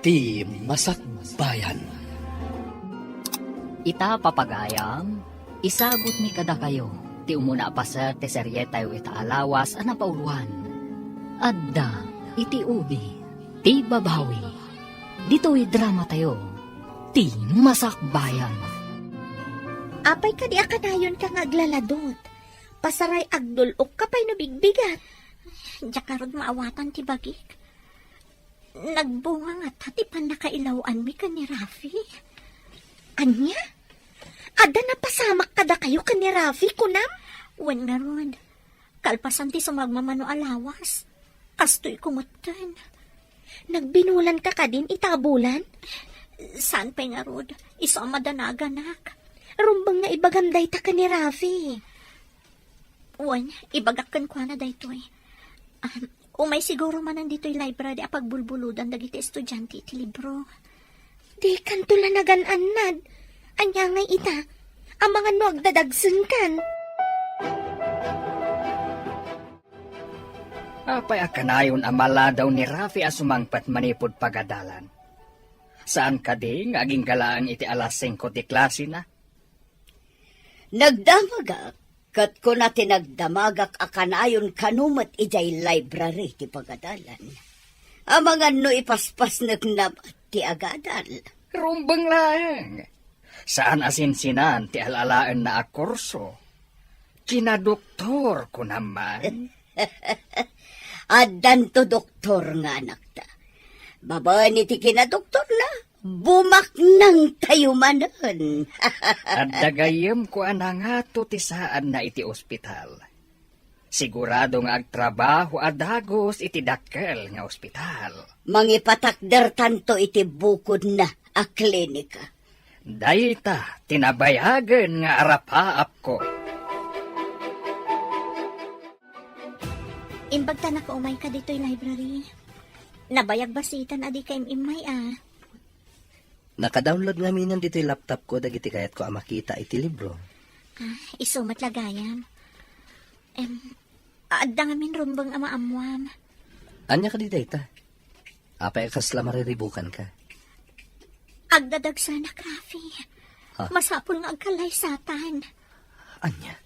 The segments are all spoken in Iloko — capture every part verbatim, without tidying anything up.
Ti Masakbayan. Ita, papagayam, isagutmi kadakayo ti umuna a paset ti serietayo ita a lawas a napauloan. Adda iti udi ti babawi. Ditoy dramatayo, Ti Masakbayan. Apay kadi a kanayonka nga aglaladot? Pasaray agdul-okka pay no bigbigat. Diak ngarud maawatan ti bagik. Nagbunga ngata ti pannakailaw-anmi ken ni Rafi. Ania? Adda napasamak kadakayo ken ni Rafi, kunam? Wen ngarud, kalpasan ti sumagmamano a lawas, kastoyko metten. Nagbinulanka kadin ita a bulan? Saan pay ngarud, isu a madanaganak. Rumbeng nga ibagam dayta ken ni Rafi. Wen, ibagak kenkuana daytoy. Ah, umay siguro manen ditoy library a pagbulbuludan dagiti estudiante iti libro. Dikanto la nagan-annad. Ania ngay ita? Amangan no agdadagsenkan. Apay a kanayon a maladaw ni Rafi a sumangpet manipud pagadalan? Saan kadi nga agingga laeng iti alas singko ti klasena? Nagdamagak, ket kuna ti nagdamagak a kanayon kano met idiay library ti pagadalan. Amangan no ipaspasnekna met ti agadal. Rumbeng laeng. Saan a sinsinan ti al-alaenna a kurso. Kinadoktor, kunam man. Addanto doktor nga anakta. Babaen iti kinadoktorna, bumaknangtayo manen. Adda gayyemko a nangato ti saanna iti ospital. Sigurado nga agtrabaho a dagus iti dakkel nga ospital. Mangipatakdertanto iti bukodna a klinika. Dayta ti nabayagen nga arapaapko. Imbagtanak a umayka ditoy library. Nabayag basiten a dika im-immay a. Naka-download ngaminen ditoy laptopko dagiti kayatko a makita iti libro. Ah, isu met la gayam. Em, adda ngamin rumbeng a maammuam. Ania kadi dayta? Apay a kasla mariribukanka? Agdadagsanak, Rafi. Ha? Masapul nga agkallaysatan. Ania?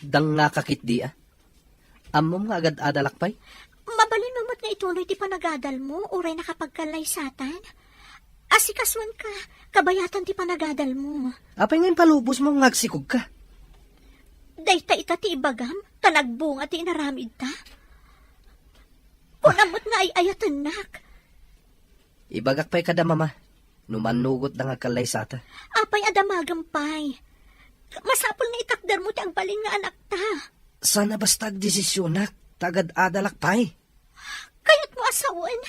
Dangngaka ketdi a? Ammom nga agad-adalak pay? Mabalinmo met nga ituloy ti panagadalmo uray nakapagkallaysatan? Asikasuenka, kabayatan ti panagadalmo. Apay nga impalubosmo nga agsikogka? Dayta ita ti ibagam, ta nagbunga ti inaramidta. Kunam met nga ay-ayatennak. Ibagak pay kada mama, no mannugotda nga agkallaysata. Apay a damagem pay? Masapul nga itakdermo ti agbalin nga anakta. Saan a basta agdesisionak, ta agad-adalak pay. Kayatmo a sawen,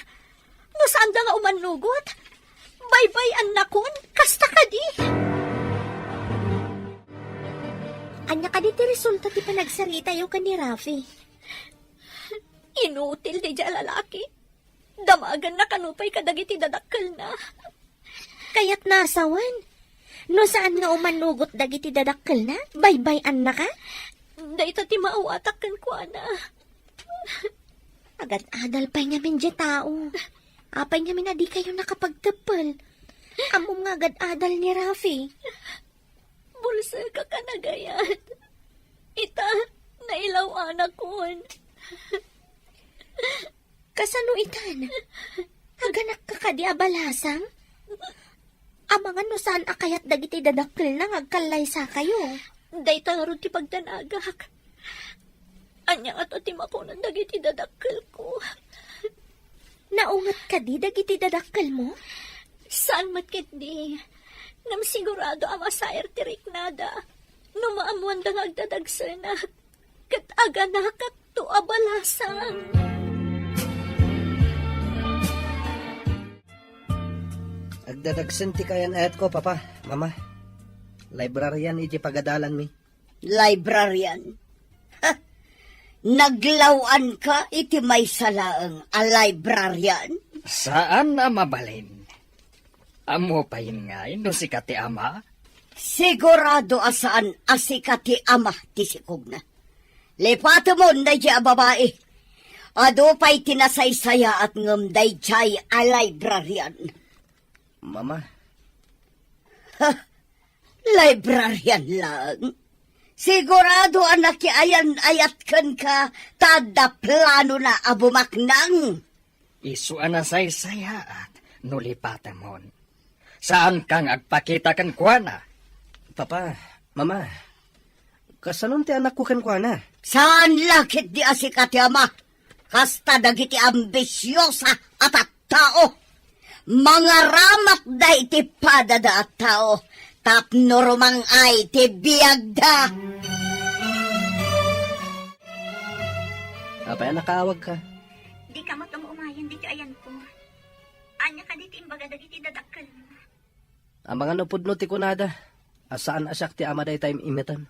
no saanda nga umannugot, baybay-annakon, kasta kadi. Ania kadi ti resulta ti panagsaritayo ken ni Rafi? Inutil daydiay a lalaki. Damagenna kano pay kadagiti dadakkelna. Kayatna a sawen, no saan nga umannugot dagiti dadakkelna, baybay-annaka? Dayta ti maawatak kenkuana. Agad-adal pay ngamin diay tao. Apay ngamin a dikayo nakapagteppel? Ammom nga agad-adal ni Rafi. Bulsek a kanagayat. Ita, nailaw-anakon. Kasano itan? Aganakka kadi a balasang? Amangan no saan a kayat dagiti dadakkelna nga agkallaysakayo. Dayta ngarud ti pagdanagak. Ania ngata ti makunan dagiti dadakkelko? Naunget kadi dagiti dadakkelmo? Saan met ketdi. Ngem sigurado a masair ti riknada no maammoanda nga agdadagsenak. Ket aganakakto a balasang. Agdadagsen ti kayan-ayatko, Papa, Mama. Librarian iti pagadalanmi. Librarian? Ha! Naglaw-anka iti maysa laeng a librarian? Saan a mabalin. Ammo pay ngay no sika ti ama? Sigurado a saan a sika ti ama ti sikogna. Lipatemon daydiay a babai. Adu pay ti nasaysayaat ngem daydiay a librarian. Mama. Ha? Librarian lang? Sigurado a nakiayan-ayat kenka ta adda planona a bumaknang. Isu a nasaysayaat no lipatemon. Saanka nga agpakita kenkuana. Papa, Mama, kasanon ti anakko kenkuana? Saan la ketdi a sika ti ama? Kasta dagiti ambisiosa a tattao. Mangaramatda iti padada a tao tapno rumang-ay ti biagda. Apay a nakaawagka? Dika met um-umayen ditoy ayanko. Ania kadi ti imbaga dagiti dadakkelmo? Amangan no pudno ti kunada a saan a siak ti ama dayta im-imetem.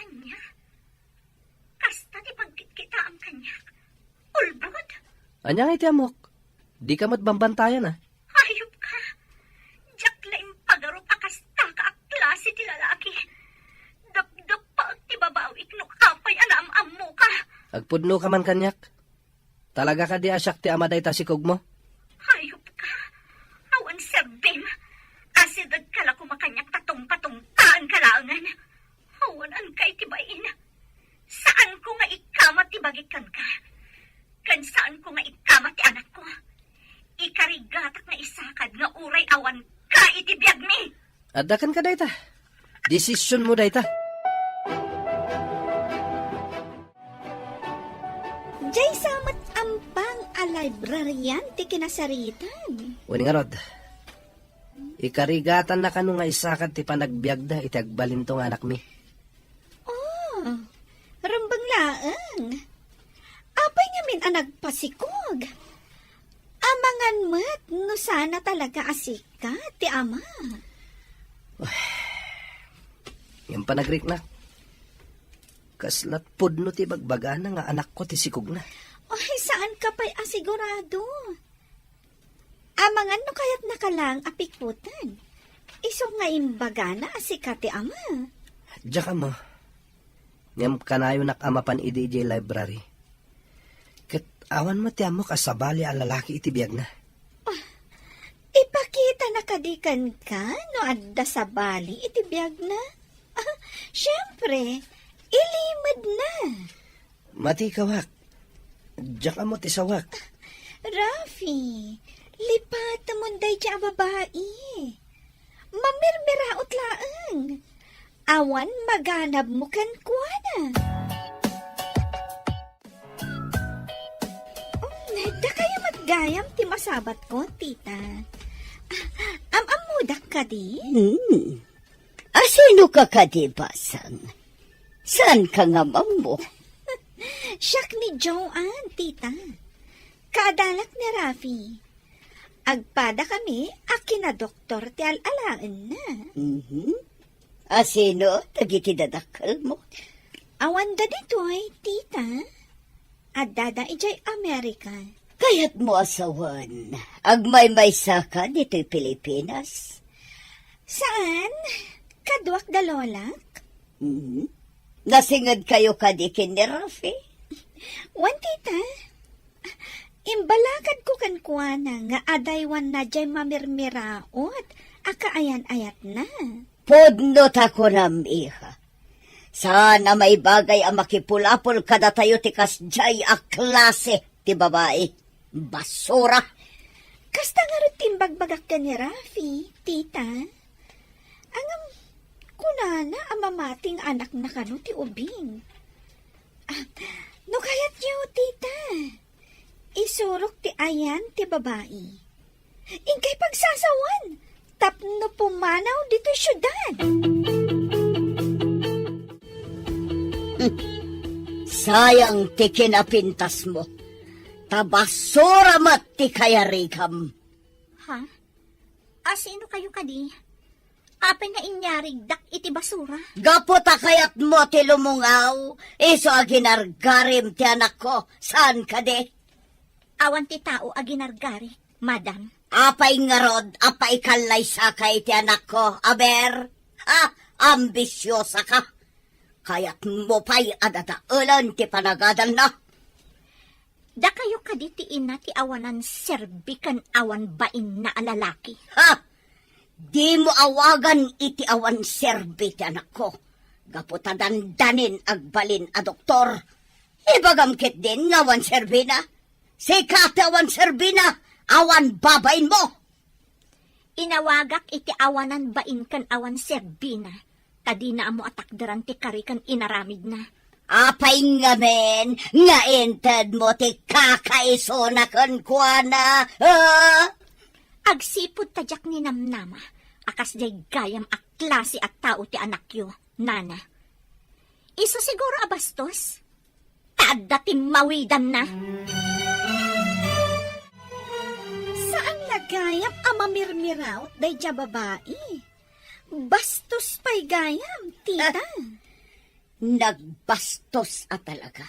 Ania? Kasta ti pagkitkitaem kaniak? Ulbod? Ania ngay ti ammok? Dika met bambantayan, a? Hayop ka! Diak la impagarup a kasta ka a klase ti lalaki. Dapdappaek ti babawik no apay a naam-ammoka. Agpudnoka man kaniak. Talaga kadi a siak ti ama dayta sikogmo? Hayop ka! Awan serbim! Asidegka la koma kaniak ta tungpatungpaanka laengen. Awan anka iti bain. Saanko nga ikama ti bagik kenka. Ken saanko nga ikama ti anakko. Ikarigatak nga isakad nga uray awanka iti biagmi. Adda kenka dayta. Desisionmo dayta. Diay sa met ampang a librarian ti kinasaritan. Wen ngarud, ikarigatannaka no nga isakad ti panagbiagda iti agbalinto nga anakmi. Oh, rumbeng laeng. Apay ngamin a nagpasikog? Amangan met no saan a talaga a sika ti ama. Ngem panagriknak, kasla pudno ti bagbagana nga anakko ti sikogna. Ay, saanka pay a sigurado? Amangan no kayatnaka laeng a pikuten. Isu nga imbagana a sika ti ama. Diak ammo. Ngem kanayonak a mapan idi idiay library. Ket awan met ti ammok a sabali a lalaki iti biagna. Ah, ipakitana kadi kenka no adda sabali iti biagna? Ah, siempre, ilimedna. Matikawak. Diak ammo ti sawak. Rafi, lipatemon daydiay a babai. Mamirmiraot laeng. Awan maganabmo kenkuana. Um, dakayo met gayam ti masabatko, tita. Ah, am-ammodak kadi? Hmm. Asino ka kadi, basang? Saan ka nga ammo? Siak ni Joanne, tita. Kaadalak ni Rafi. Agpadakami a kinadoktor ti al-alaenna. Mhm. Asino dagiti dadakkelmo? Awanda ditoy, tita. Addada idiay Amerika. Kayatmo a sawen, agmaymaysaka ditoy Pilipinas? Saan? Kaduak da lolak? Mhm. Nasingedkayo kadi ken ni Rafi? Wen, tita. Imbalakadko kenkuana nga adaywanna diay mamirmiraot a kaayan-ayatna. Pudno ta kunam, iha. Saan a maibagay a makipulapol kadatayo ti kasdiay a klase ti babai. Basura! Kasta ngarud ti imbagbagak ken ni Rafi, tita. Ngem, kunana a mamati nga anakna kano ti ubing. Ah, no kayatyo, tita, isurok ti ayan ti babai. Inkay pagsasawen tapno pumanaw ditoy siudad. Sayang ti kinapintasmo. Ta basura met ti kayarigam. Ha? Asino kayo kadi? Apay nga inyarigdak iti basura? Gapu ta kayatmo ti lumungaw, isu a ginargarim ti anakko, saan kadi? Awan ti tao a ginargarik, madam. Apay ngarud a paikallaysaka iti anakko, aber? Ha? Ambisiosa ka? Kayatmo pay a dadaelen ti panagadalna? Dakayo kadi ti ina ti awanan serbi ken awan bainna a lalaki. Ha! Dimo awagan iti awan serbi ti anakko. Gapu ta dandanin agbalin a doktor. Ibagam ketdin nga awan serbina. Sika ti awan serbina, awan babainmo. Inawagak iti awanan bain ken awan serbina, ta dina ammo a takderan ti kari ken inaramidna. Apay ngamin nga intedmo ti kakaisuna kenkuana, a? Agsipud ta diak ninamnama a kasdiay gayam a klase a tao ti anakyo, nana. Isu siguro a bastos? Ta adda timmawidanna. Saan la gayam a mamirmiraot daydiay a babai. Bastos pay gayam, tita. Nagbastos a talaga.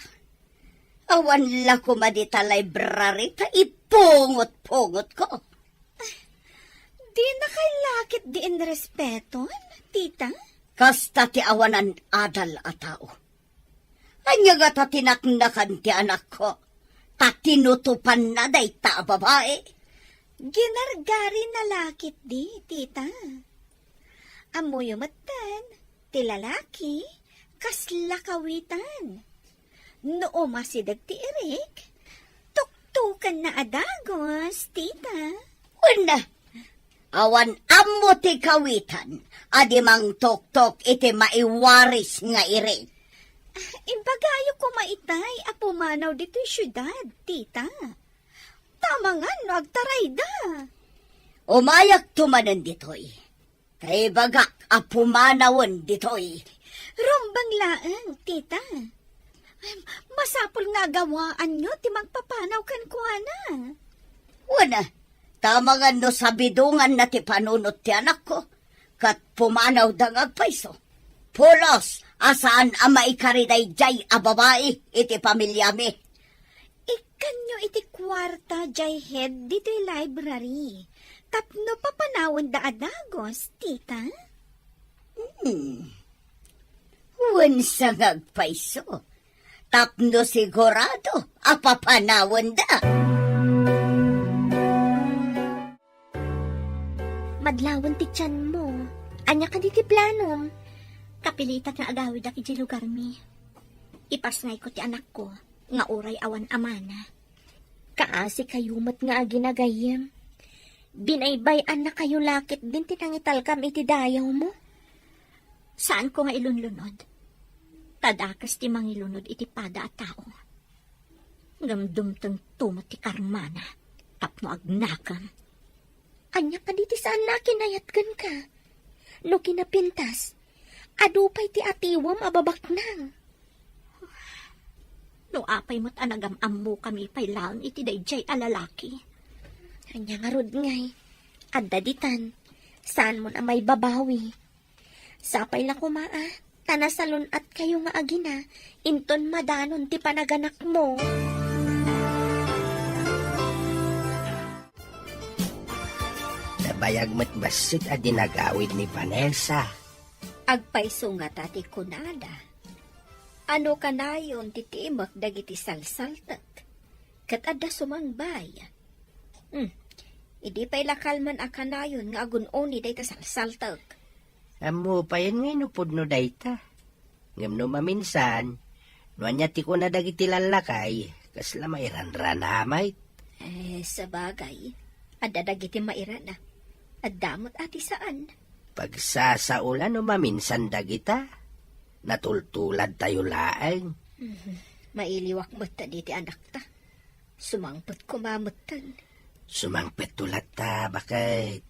Awan la koma dita library ta ipungot-pungotko. Dina kay lakit diin respeton, tita? Kasta ti awanan adal a tao. Ania ngata ti naknakan ti anakko, ta tinutopanna dayta a babai? Ginargarina lakit di, tita. Ammoyo metten, ti lalaki, kasla kawitan. No umasideg ti irik, tuktukenna a dagus, tita. Wen, awan ammo ti kawitan a di mangtuktok iti maiwaris nga irik. Imbagayo koma itay a pumanaw ditoy siudad, tita. Tamangan no agtarayda. Umayakto manen ditoy. Ta ibagak a pumanawen ditoy. Rumbeng laeng, tita. Em, masapul nga agawaanyo ti mangpapanaw kenkuana. Wen, tamangan no sabidonganna ti panunot ti anakko, ket pumanawda nga agpayso. Pulos a saan a maikari daydiay a babai iti pamiliami. Ikkanyo iti kuarta diay head ditoy library tapno papanawenda a dagus, tita? Hmm. Wen sa nga agpayso, tapno sigurado a papanawenda. Madlawen ti tianmo. Ania kadi ti planom? Kapilitak nga agawidak idiay lugarmi. Ipasngayko ti anakko nga uray awan amana. Kaasi kayo met nga agina gayyem. Binaybay-annakayo lakit din ti nangitalkam iti dayawmo. Saanko nga ilunlunod. Ta dakes ti mangilunod iti pada a tao. Ngem dumtengto met ti karmana tapno agnakem. Ania kadi ti saanna a kinayat kenka? No kinapintas, adu pay ti atiwam a babaknang. No apay met a nagam-ammokami pay laeng iti daydiay a lalaki. Ania ngarud ngay? Adda ditan. Saanmon a maibabawi. Sapay la koma a, ta nasalun-atkayo nga agina, inton madanon ti panaganakmo. Nabayag met bassit a dinagawid ni Vanessa. Agpayso ngata ti kunada. Ano kanayon ti timek dagiti salsaltek? Ket adda sumangbay. Hmm. Idi pay la kalman a kanayon nga agun-uni dayta salsaltek. Ammo payen nga inupodno dayta. Ngem no maminsan, no ania ti kuna dagiti lallakay, kasla mairanrana met. Eh, sabagay, adda dagiti mairana. Adda met a ti saan. Pagsasaola no maminsan dagita. Natultuladtayo laeng. Mhm. Mailiwak met ta diti anakta. Sumangpet koma metten. Sumangpetto latta, baket.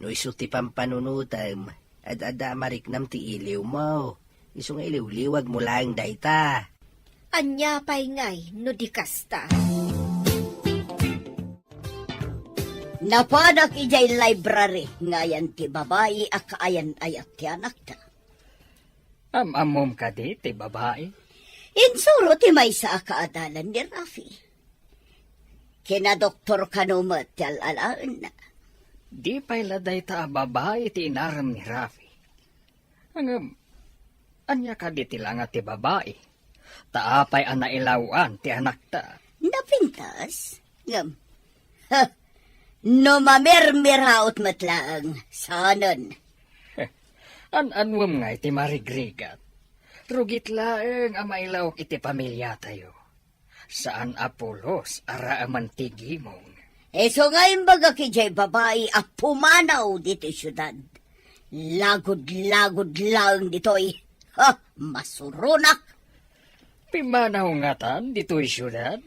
No isu ti pampanunotem, ad-adda a mariknam ti iliwmo. Isu nga iliwliwagmo laeng dayta. Ania pay ngay no di kasta? Napanak idiay library nga ayan ti babai a kaayan-ayat ti anakta. Am-ammom kadi ti babai? Insuro ti maysa a kaadalan ni Rafi. Kinadoktor kano met ti al-alaenna. Di pay la dayta a babai ti inarem ni Rafi. Ngem, ania kadi ti langa ti babai? Ta apay a nailaw-an ti anakta? Napintas? Ngem, ha, no mamirmiraot met laeng, saanen. An-anuem ngay ti marigrigat? Rugit laeng a mailaok iti pamiliatayo. Saan a pulos a raaman ti gimong. Isu nga imbagak idiay babai a pumanaw ditoy siudad. Lagud-lagud laeng ditoy. Ha, masuronak. Pimanaw ngatan ditoy siudad?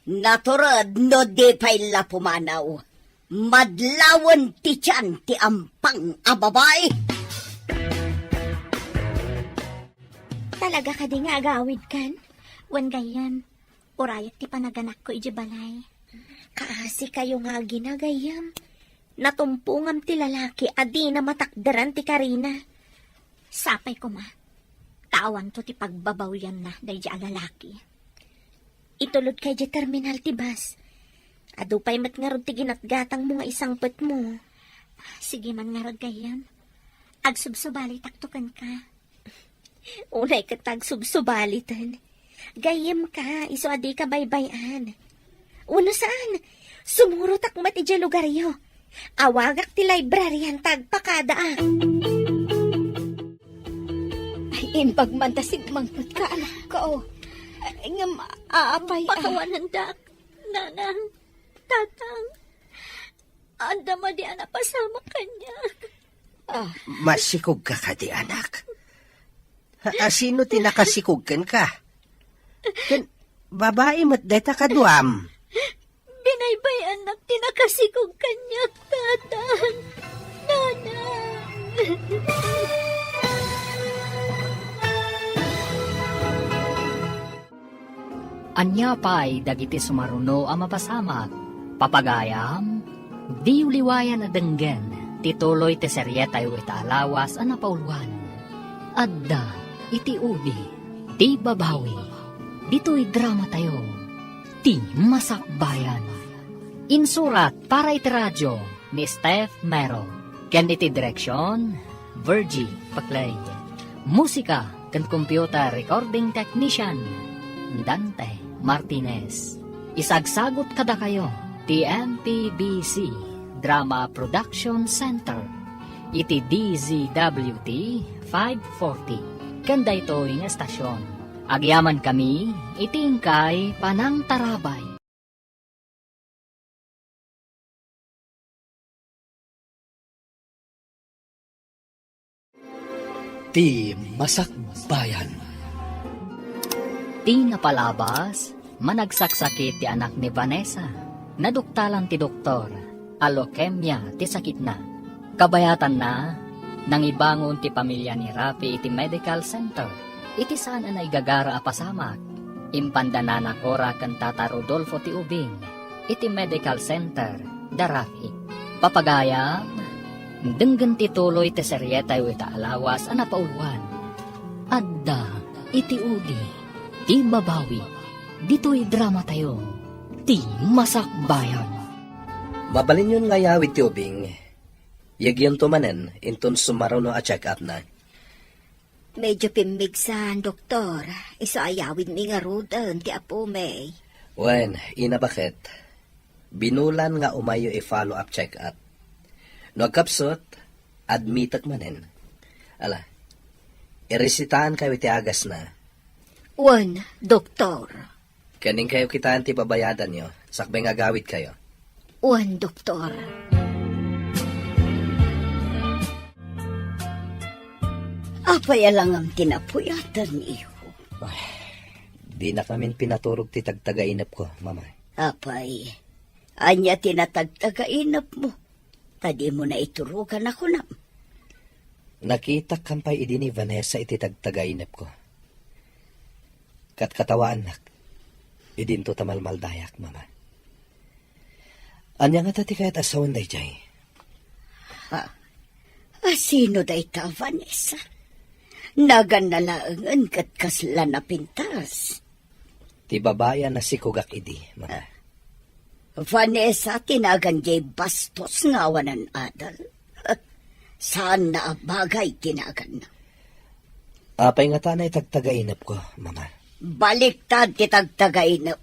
Natured no di pay la pumanaw. Madlawen ti tian ti ampang a babai. Talaga kadi nga agawidkan? Wen gayyem, urayek ti panaganakko idiay balay. Kaasikayo nga agina gayyem. Natumpongam ti lalaki a dina matakderan ti karina. Sapay koma, ta awanto ti pagbabawianna daydi a lalaki. Itulodka idiay terminal ti bus. Adu pay met ngarud ti ginatgatangmo nga isangpetmo. Sige man ngarud gayyem. Agsubsubalitakto kenka. Unay ket agsubsubaliten. Gayyemka, isu a dika baybay-an. Wenno saan, sumurotak met idiay lugaryo. Awagak ti librarian ta agpakadaak. Ay, imbag man ta sigmangpetka, anakko. Ay, ngem, apay, ah. Pakawanendak, nanang, tatang. Adda madi a napasamak kaniak. Ah. Masikogka kadi, anak? Ha, a, sino ti nakasikog kenka? Ken babai met dayta kaduam. Binaybay-annak ti nakasikog kaniak, tatang. Nanang. Ania pay dagiti sumaruno a mapasamak? Papagayam, diyo liwayan a denggen ti tuloy ti serietayo ita a lawas a napauluan. Adda iti udi ti babawi. Ditoy dramatayo, Ti Masakbayan. Insurat para iti radio ni Steph Mero, ken iti direksion, Virgie Paclay. Musika ken computer recording technician, Dante Martinez. Isagsagut kadakayo ti M P B C Drama Production Center iti D Z W T five forty ken daytoy nga estasion. Agyamankami iti inkay panangtarabay. Ti Masakbayan. Ti napalabas, managsaksakit ti anak ni Vanessa. Naduktalan ti doktor a leukemia ti sakitna. Kabayatanna, nangibangon ti pamilya ni Rafi iti medical center iti saan a naigagara a pasamak. Impanda nana Cora ken Tata Rodolfo ti ubing iti medical center da Rafi. Papagayam, denggen ti tuloy ti serietayo ita a lawas a napauluan. Adda iti udi ti babawi. Ditoy dramatayo, Ti Masakbayan. Mabalinyon nga ayawid ti ubing. Yagyonto manen inton sumaruno a check-up na. Medyo pimmigsan, doktor. Isu a ayawidmi ngaruden ti apomi. Wen, inna baket. Binulan nga umayyo i-follow up check-up. No agkapsut, admitek manen. Ala, iresitaankayo iti agasna. Wen, doktor. Ken inkayo kitaen ti babayadanyo, sakbay nga agawidkayo. Wen, doktor. Apay a langam ti napuyatanyo? Ay, dinakamin pinaturog ti tagtagainepko, Mama. Apay, ania ti natagtagainepmo? Ta dimo naiturogan a kunam. Nakitak pay idi ni Vanessa iti tagtagainepko. Katkatawaannak. Idinto ta malmaldayak, Mama. Ania ngata ti kayat a sawen daydiay? Ha? A sino dayta, Vanessa? Naganna laengen ket kasla napintas. Ti babai a nasikogak idi, Mama. Vanessa ti nagan diay bastos nga awanan adal. Saanna a bagay ti naganna. Apay ngata a naitagtagainepko, Mama? Baliktad ti tagtagainep.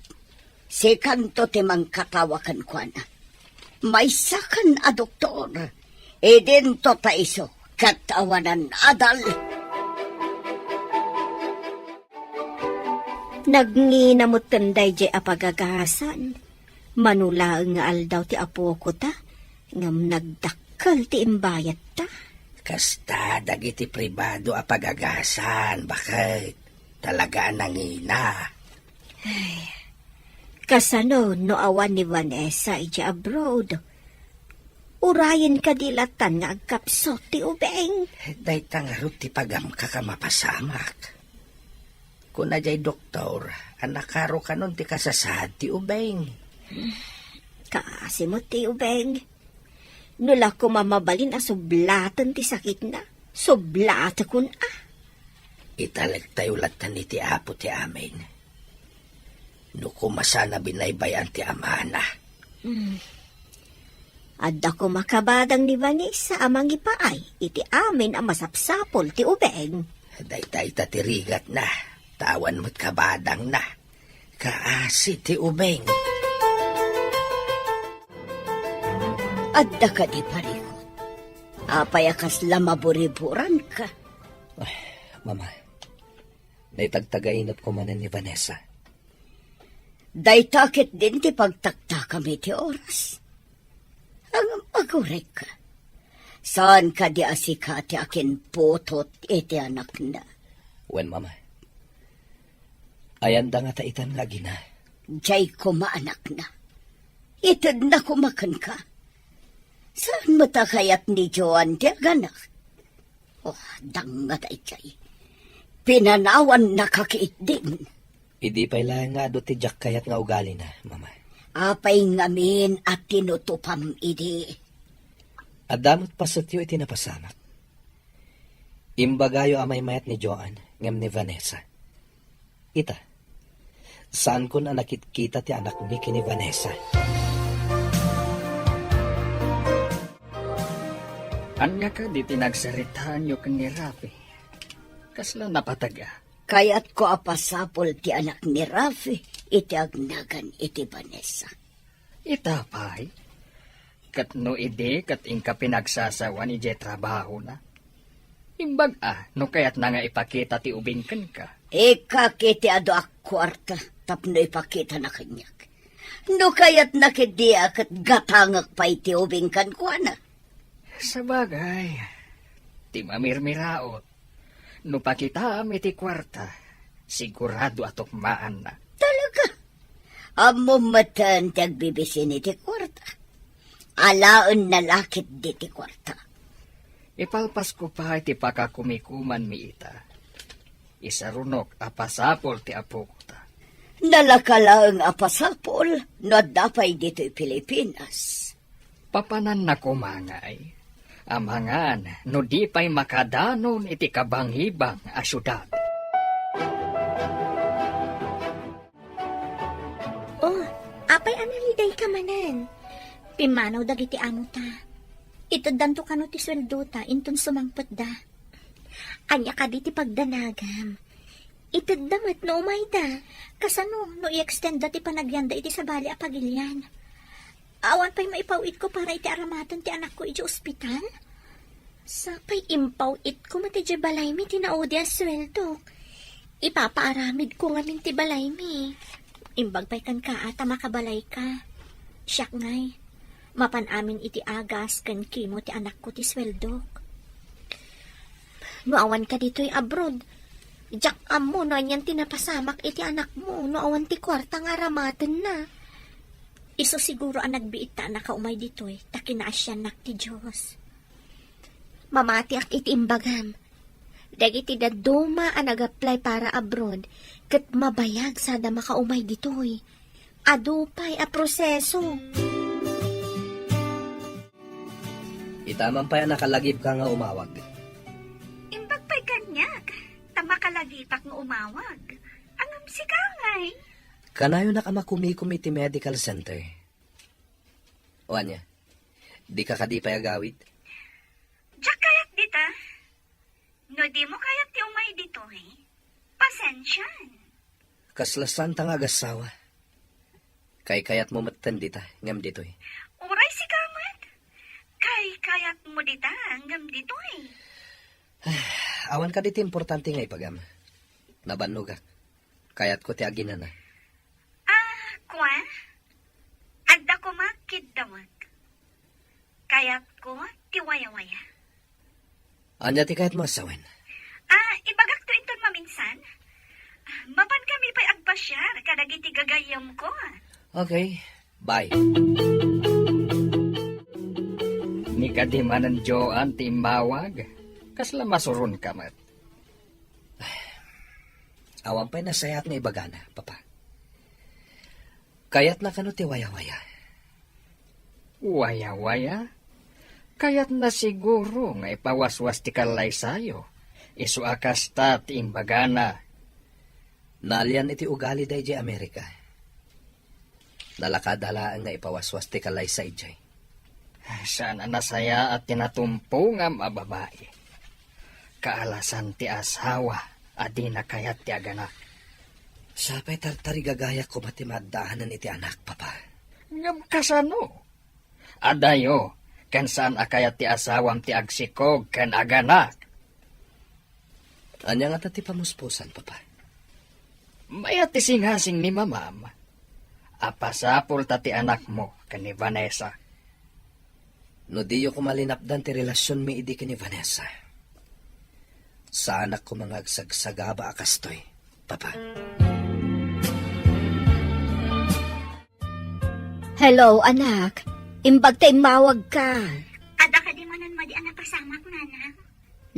Sikanto ti mangkatawa kenkuana. Maysakan a doktor, idinto ta isu ket awanan adal. Nagngina metten daydiay a pagagasan. Mano laeng nga aldaw ti apokota, ngem nagdakkel ti imbayatta. Kasta dagiti pribado a pagagasan, baket talaga a nangina. Ay, kasano no awan ni Vanessa idiay abroad? Urayen kadi latan nga agkapsut ti ubing? Dayta ngarud ti pagamkak a mapasamak. Kuna jay doktor, a nakarukanon ti kasasaad ti ubing. Kaasi met ti ubing. No la koma mabalin a sublaten ti sakitna, sublatekon a. Italektayo latan iti Apo ti amin. No koma saan a binaybay-an ti amana. Hmm. Adda koma kabadang ni Vanessa a mangipaay iti amin a masapsapul ti ubing. Dayta ita ti rigatna, ta awan met kabadangna. Kaasi ti ubing. Adda kadi parikut? Apay a kasla maburiburanka? Ay, Mama, naitagtagainep ko manen ni Vanessa. Dayta ketdin ti pagtaktakam iti oras. Ngem agurek, saan kadi a sika ti akinputot iti anakna? Wen, Mama. Ayanda ngata itan nga agina. Jay koma anakna. Itedna koma kenka. Saan met a kayat ni Joan ti aganak? Oh, dangngata idiay. Pinanawannaka ketdin. Idi pay laeng nga adu ti diak kayat nga ugalina, Mama. Apay ngamin a tinutupam idi? Adda met pasetyo iti napasamak. Imbagayo a maymayat ni Joan ngem ni Vanessa. Ita, saankon a nakitkita ti anakmi ken ni Vanessa. Ania kadi ti nagsaritaanyo ken ni Rafi? Kasla napateg a? Kayatko a pasapul ti anak ni Rafi iti agnagan iti Vanessa. Ita pay? Ket no idi ket inka pinagsasawan idiay trabahona? Imbag a no kayatna nga ipakita ti ubing kenka. Ikkak iti adu a kuarta tapno ipakitana kaniak. No kayatna ketdi a ket gatangek pay ti ubing kenkuana. Sabagay, ti mamirmiraot, no pakitaam iti kuarta, sigurado a tukmaanna. Talaga? Ammom metten ti agbibisin iti kuarta. Alaenna la ketdi ti kuarta. Ipalpasko pay ti pakakumikumanmi ita. Isarunok a pasapul ti apokota. Nalaka laeng a pasapul no adda pay ditoy Pilipinas. Papananna koma ngay, amangan no di pay makadanon iti kabangibang a siudad. Oh, apay a nalidayka manen? Pimmanaw dagiti amota. Iteddanto kano ti sueldota inton sumangpetda. Ania kadi ti pagdanagam? Itedda met no umayda. Kasano no i-extendda ti panagyanda iti sabali a pagilian? Awan pay maipaw-itko para iti aramaten ti anakko idiay ospital? Sapay impaw-itko met idiay balaymi ti naudi a sueldok. Ipapaaramidko ngamin ti balaymi. Imbag pay kenka a ta makabalayka. Siak ngay, mapan amin iti agas ken kimo ti anakko ti sueldok. No awanka ditoy abroad, diak ammo no anian ti napasamak iti anakmo no awan ti kuarta nga aramatenna. Isu siguro a nagbiit ta a nakaumay ditoy ta kinaasiannak ti Dios. Mamatiak iti imbagam. Dagiti dadduma a nag-apply para abroad ket mabayag sada makaumay ditoy. Adu pay a proseso. Ita man pay a nakalagipka nga umawag. Imbag pay kaniak, ta makalagipak nga umawag. Ngem sika ngay? Kanayonak a makumikom iti medical center. O ania, dika kadi pay agawid? Diak kayat dita. No dimo kayat ti umay ditoy, pasensian. Kasla saanta nga agassawa. Kaykayatmo metten dita, ngem ditoy. Uray sika met. Kaykayatmo dita, ngem ditoy. Awan kadi ti importante nga ibagam. Nabannogak. Kayatko ti aginana. Ah, kua? Adda koma kiddawek. Kayatko ti wayawaya. Ania ti kayatmo a sawen? Ah, ibagakto inton maminsan. Mapan kami pay agpasiar kadagiti gagayyemko. Okay. Bye. Ni kadi manen Joan ti immawag? Kasla masuronka met. Awan pay nasayaat nga ibagana, Papa. Kayatna kano ti wayawaya? Wayawaya? Kayatna siguro nga ipawaswas ti kallaysayo. Isu a kasta ti imbagana. Naalian iti ugali daydiay Amerika. Nalakada laeng nga ipawaswas ti kallaysa idiay. Saan a nasayaat ti natumpongam a babai. Kaalasan ti asawa a dina kayat ti aganak. Sapay tartarigagayak koma ti maaddaanan iti anak, Papa. Ngem kasano? Adayo, ken saan a kayat ti asawam ti agsikog ken aganak. Ania ngata ti pamuspusan, Papa? Mayat ti singasing ni Mamam a pasapulta ti anakmo ken ni Vanessa. No diyo koma linapdan ti relasionmi idi ken ni Vanessa, saanak koma nga agsagsagaba a kastoy, Papa. Hello, anak. Imbag ta immawagka. Adda kadi manen madi a napasamak, Nanang?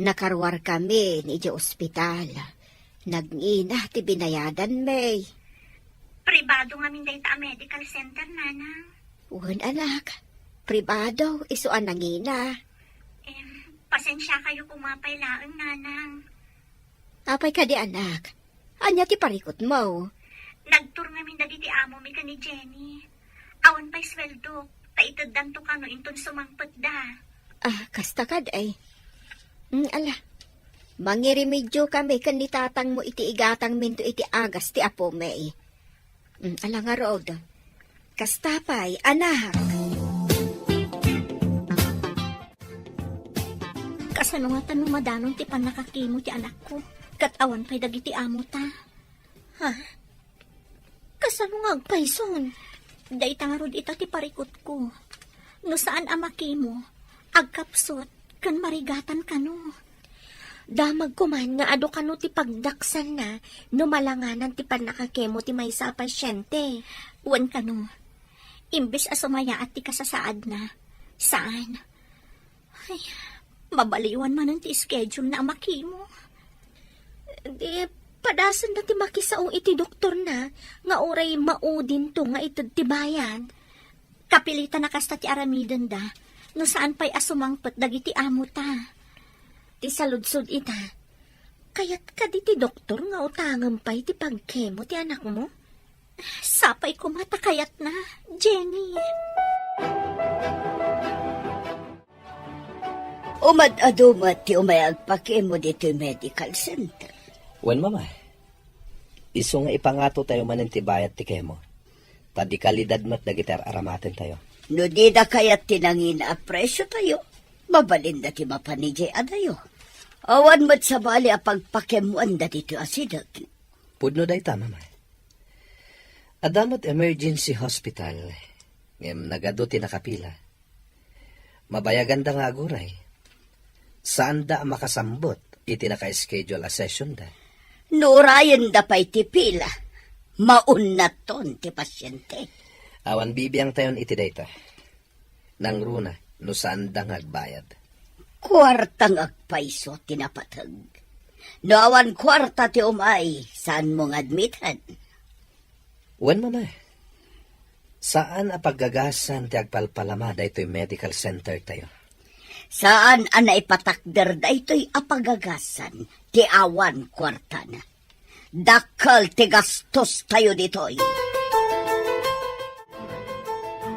Nakaruarkami idiay ospital. Nangina ti binayadanmi. Pribado ngamin dayta a medical center, Nanang. Wen, anak. Pribado, isu a nangina. Em, pasensiakayo koma pay laeng, Nanang. Apay kadi, anak? Ania ti parikutmo? Nagtur ngamin dagiti amomi ken ni Jenny. Awan pay sueldo, ta iteddanto kano inton sumangpetda. Ah, kasta kadi. Mm, ala. Mangiremedio kami ken ni tatangmo iti igatangminto iti agas ti apomi. Mm, ala ngarud. Kasta pay, anak. Kasano ngata no madanon ti pannakakemo ti anakko, ket awan pay dagiti amota? Ha? Kasano nga agpayson? Dayta ngarud ita ti parikutko. No saan a makemo, agkapsut ken marigatan kano. Damagko man nga adu kano ti pagdaksanna no malanganan ti pannakakemo ti maysa a pasiente. Wen kano, imbes a sumayaat ti kasasaadna, saan. Ay, mabaliwan manen ti schedule-na a makemo. Di, padasenda ti makisao iti doktorna nga uray maudinto nga ited ti bayad. Kapilitan a kasta ti aramidenda no saan pay a sumangpet dagiti amota. Ti saludsod ita, kayat kadi ti doktor nga utangem pay ti pagkemo ti anakmo? Sapay koma ta kayatna, Jenny. Umad-adu met ti umay agpakemo ditoy medical center. Wen, Mama. Isu nga ipangato tayo manen ti bayad ti kemo. Ta di kalidad met dagiti ar-aramatentayo. No dida kayat ti nangina a presyo tayo, mabalinda ti mapan idiay adayo. Awan met sabali a pagpakemmuanda ditoy a sideg. Pudno dayta, Mama. Adda met emergency hospital, ngem nagadu ti nakapila. Mabayaganda nga aguray. Saanda a makasambut iti naka-schedule a sessionda. No urayenda pay ti pila, maunnaton ti pasiente. Awan bibiangtayon iti dayta. Nangruna no saanda nga agbayad. Kuarta nga agpayso ti napateg. No awan kuarta ti umay, saanmo nga admiten? Wen, Mama. Saan a paggagasan ti agpalpalama daytoy medical center tayo. Saan a naipatakder daytoy a paggagasan ti awan kuartana. Dakkel ti gastos tayo ditoy.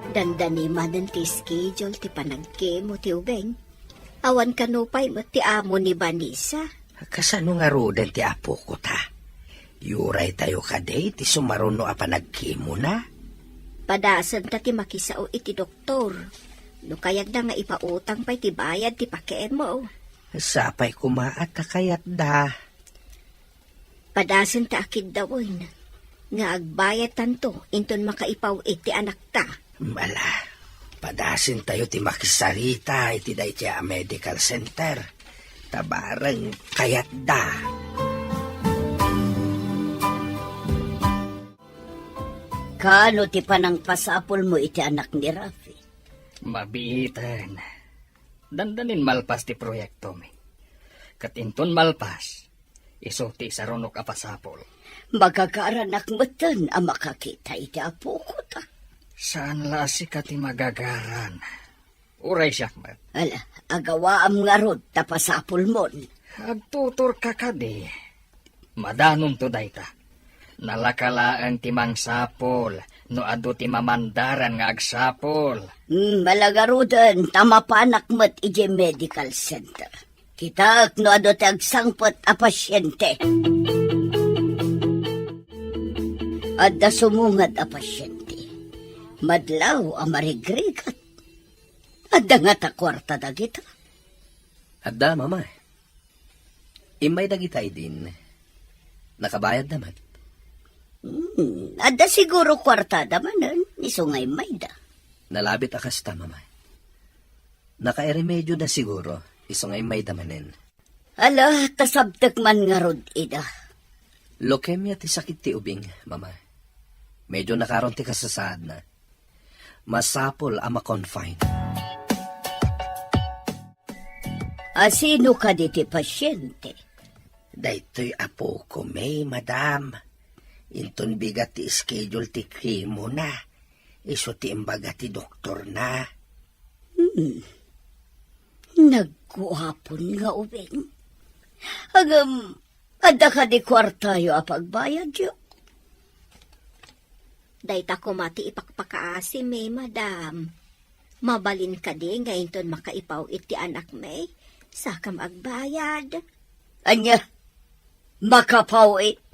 Dandani manen ti schedule ti panagkemo ti ubing. Awan kano pay met ti amo ni Vanessa. Kasano ngaruden ti apoko ta? Yuray tayo kadi ti sumaruno a panagkemona? Padasenta ti makisao iti doktor. No kayatda nga ipautang pay ti bayad ti pakemo. Sapay koma a ta kayatda. Padasenta a kiddawen nga agbayadtanto inton makaipaw-it ti anakta. Ala, padasentayo ti makisarita iti daytoy a medical center. Ta bareng kayatda. Kaano ti panangpasapulmo iti anak ni Rafi? Mabiiten. Dandanin malpas ti proyektomi. Ket inton malpas, isu ti isarunok a pasapul. Magagaranak metten a makakita iti apoko ta. Saan la a sika ti magagaran. Uray siak met. Ala, agawaam ngarud ta pasapulmon. Agtuturka kadi. Madanonto dayta. Nalaka laeng ti mangsapul no adu ti mamandaran nga agsapul. Hmm, mala ngaruden ta mapanak met idiay medical center. Kitaek no adu ti agsangpet a pasiente. Adda sumungad a pasiente. Madlaw a marigrigat. Adda ngata kuarta dagita? Adda, Mama. Immay dagita idin. Nakabayadda met. Hmm, adda siguro kuartada manen, isu nga immayda. Nalabit a kasta, Mama. Nakairemedioda siguro, isu nga immayda manen. Ala, ta sabtek man ngarud ida. Leukemia ti sakit ti ubing, Mama. Medyo nakaron ti kasasaadna. Masapul a ma-confine. A sino kadi ti pasiente? Daytoy apoko, May, madam. Inton bigat ti schedule ti chemo na, isu ti imbaga ti doktor na. Hmm. Nagguapon nga ubing. Agam, adda kadi kuartayo a pagbayadyo? Dayta koma ti ipakpakaasimi, madam. Mabalin kadi nga inton makaipaw-it ti anakmi, sakam agbayad? Ania? Makapaw-it?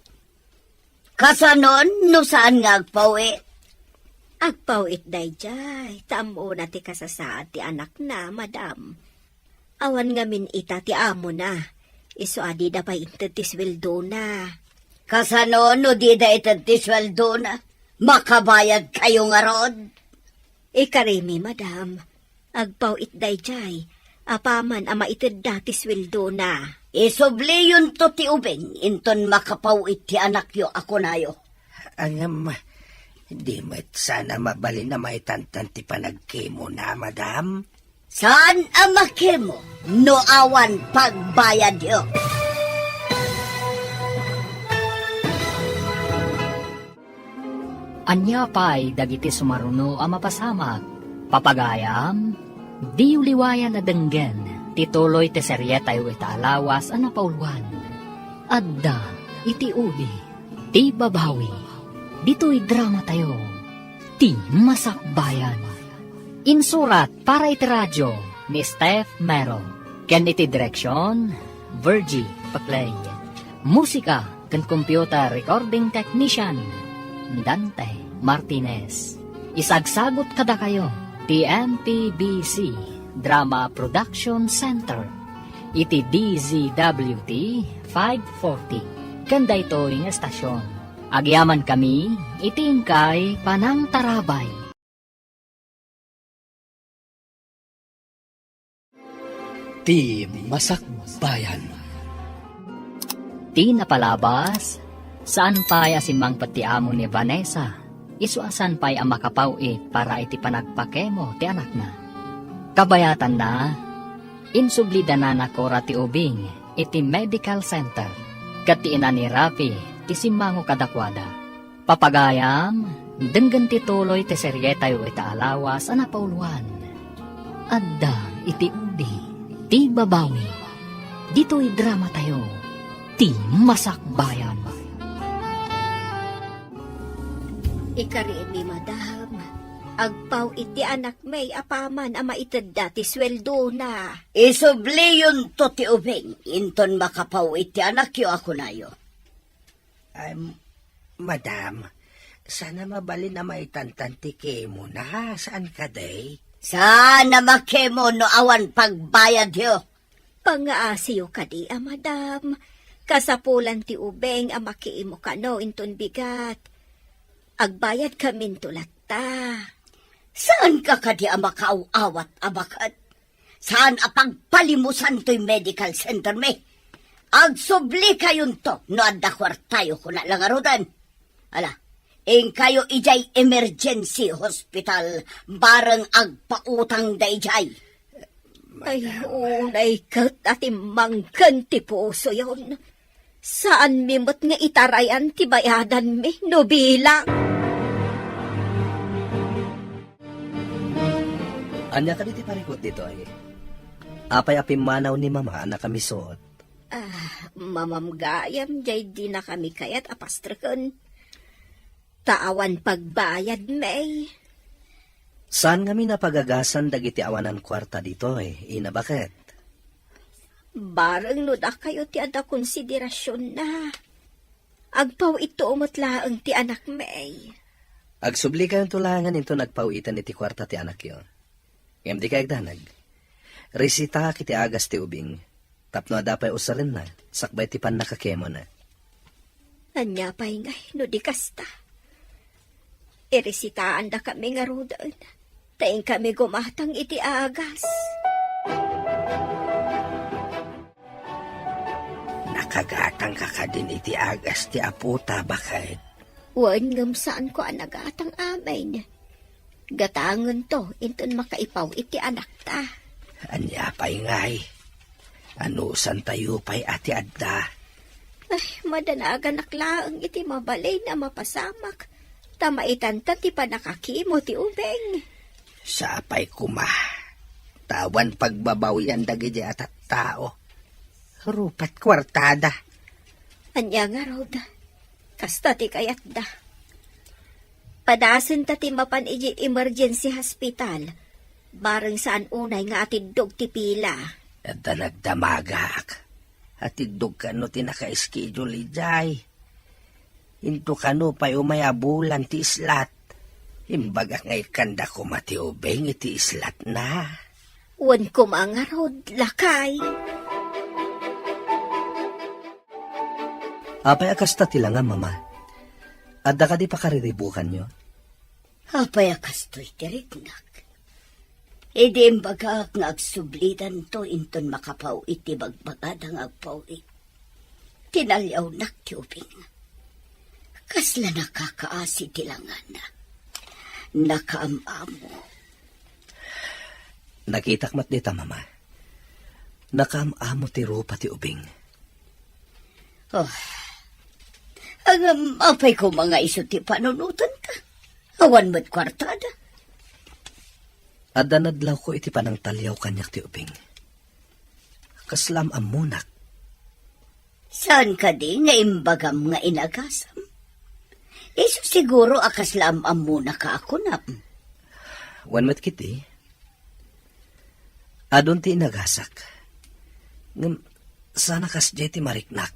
Kasanon no saan nga agpaw-it? Agpaw-it daydiay, ta ammona ti kasasaad ti anakna, madam. Awan ngamin ita ti amona. Isu a dida pay inted ti suweldona. Kasano no dida ited ti suweldona? Makabayadkayo ngarud? Ikarimi, madam. Agpaw-it daydiay, apaman a maitedda ti suweldona. Isubliyonto ti ubing inton makapaw-it ti anakyo a kunayo. Ngem, di met saan a mabalin a maitantan ti panagkemona, madam? Saan a makemo no awan pagbayadyo. Ania pay dagiti sumaruno a mapasamak? Papagayam, diyo liwayan a denggen ti tuloy ti serietayo ita a lawas a napauluan. Adda iti udi ti babawi. Ditoy dramatayo, Ti Masakbayan. Insurat para iti radio ni Steph Mero, ken iti direksion, Virgie Paclay. Musika ken computer recording technician, Dante Martinez. Isagsagut kadakayo ti M P B C Drama Production Center iti D Z W T five forty ken daytoy nga estasion. Agyamankami iti inkay panangtarabay. Ti Masakbayan. Ti napalabas, saan pay a simmangpet ti amo ni Vanessa, isu a saan pay a makapaw-it para iti panagpakemo ti anakna. Kabayatanna, insublida nana Cora ti ubing iti medical center, ket ti ina ni Rafi ti simmango kadakuada. Papagayam, denggen ti tuloy ti serietayo ita a lawas a napauluan. Adda iti udi ti babawi. Ditoy dramatayo, Ti Masakbayan. Ikariimi, madam, agpaw-it ti anakmi apaman a maitedda ti suweldona. Isubliyonto ti ubing inton makapaw-it ti anakyo a kunayo. Ay, madam, Saan a mabalin a maitantan ti kemona, saan kadi? Saan a makemo no awan pagbayadyo? Pangngaasiyo kadi a madam. Kasapulan ti ubing a makiimo kano inton bigat. Agbayadkaminto latta. Saanka kadi a makaaw-awat a baket? Saan a pagpalimusan toy medical center mi? Agsublikayonto no adda kuartayo, kuna la ngaruden. Ala, inkayo idiay emergency hospital, bareng agpautang daydiay. Ay, unay ket a timmangken ti pusoyon. Saanmi met nga itarayan ti bayadanmi no bilang. Ania kadi ti parikut ditoy? Apay a pimmanaw ni Mama a nakamisuot? Ah, mamamgayam jay dinakami kayat a pastreken. Ta awan pagbayadmi. Saan ngamin a pagagasan dagiti awanan kuarta ditoy, ina, baket? Bareng no dakayo ti adda konsiderasionna. Agpaw-itto met laeng ti anakmi. Agsublikayon to laengen inton agpaw-iten iti kuarta ti anakyo. Ngem di kayagdanag. Resitaak iti agas ti ubing. Tapno adda pay usarenna, sakbay ti pannakakemona. Ania pay ngay no di kasta? Iresitaandakami ngaruden, ta inkami gumatang iti agas. Nakagatangka kadin iti agas ti apota, baket? Wen, ngem saanko a nagatang amin. Gatangento inton makaipaw iti anakta. Ania pay ngay? Anusantayo pay a ti adda? Ay, madanaganak laeng iti mabalin a mapasamak, ta maitanta ti pannakakemo ti ubing. Sapay koma, ta awan pagbabawian dagiti a tattao. Rupat kuartada. Ania ngarud? Kasta ti kayatda. Padasenta ti mapan idiay emergency hospital. Bareng saan unay nga atiddog ti pila. Adda nagdamagak. Atiddog kano ti naka-schedule idiay. Into kano pay umay a bulan ti islat. Imbagak nga ikkanda koma ti ubing iti islatna. Wen koma ngarud, lakay. Apay a kasta ti langam, Mama? Adda kadi pakariribukanyo? Apay a kastoy ti riknak? Idi imbagak nga agsublidanto inton makapaw-it ti bagbagada nga agpaw-it, tinaliawnak ti ubing. Kasla nakakaasi ti langana. Nakaam-amo. Nakitak met dita, Mama. Nakaam-amo ti rupa ti ubing. Oh. Ngem apay koma nga isu ti panunotenta? Awan met kuartada. Adda nadlawko iti panangtaliaw kaniak ti ubing. Kasla am-ammonak. Saan kadi nga imbagam nga inagasam? Isu siguro a kasla am-ammonaka a kunam. Wen met ketdi. Adun ti inagasak. Ngem, saan a kasdiay ti mariknak,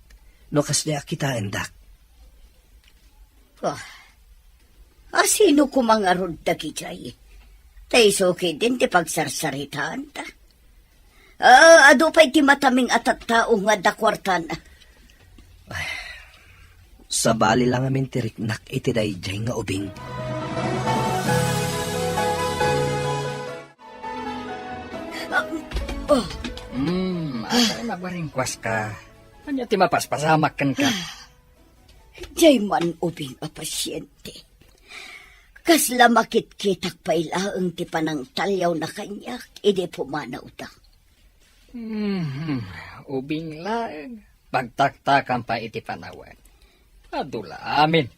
no kasdiay a kitaendak. Ah, a sino koma ngarud dagidiay? Ta isu ketdin ti pagsarsaritaanta. Ah, adu pay ti mataming a tattao nga adda kuartana. Ay, sabali la ngamin ti riknak iti daydiay nga ubing. Ah, oh. Hmm, asa nagwaringkuaska? Ania ti mapaspasamak kenka? Diay man ubing a pasiente. Kasla makitkitak pay laeng ti panangtaliawna kaniak idi pumanawda. Mhm. Ubing laeng. Pagtaktakam pay iti panawen. Adu la amin.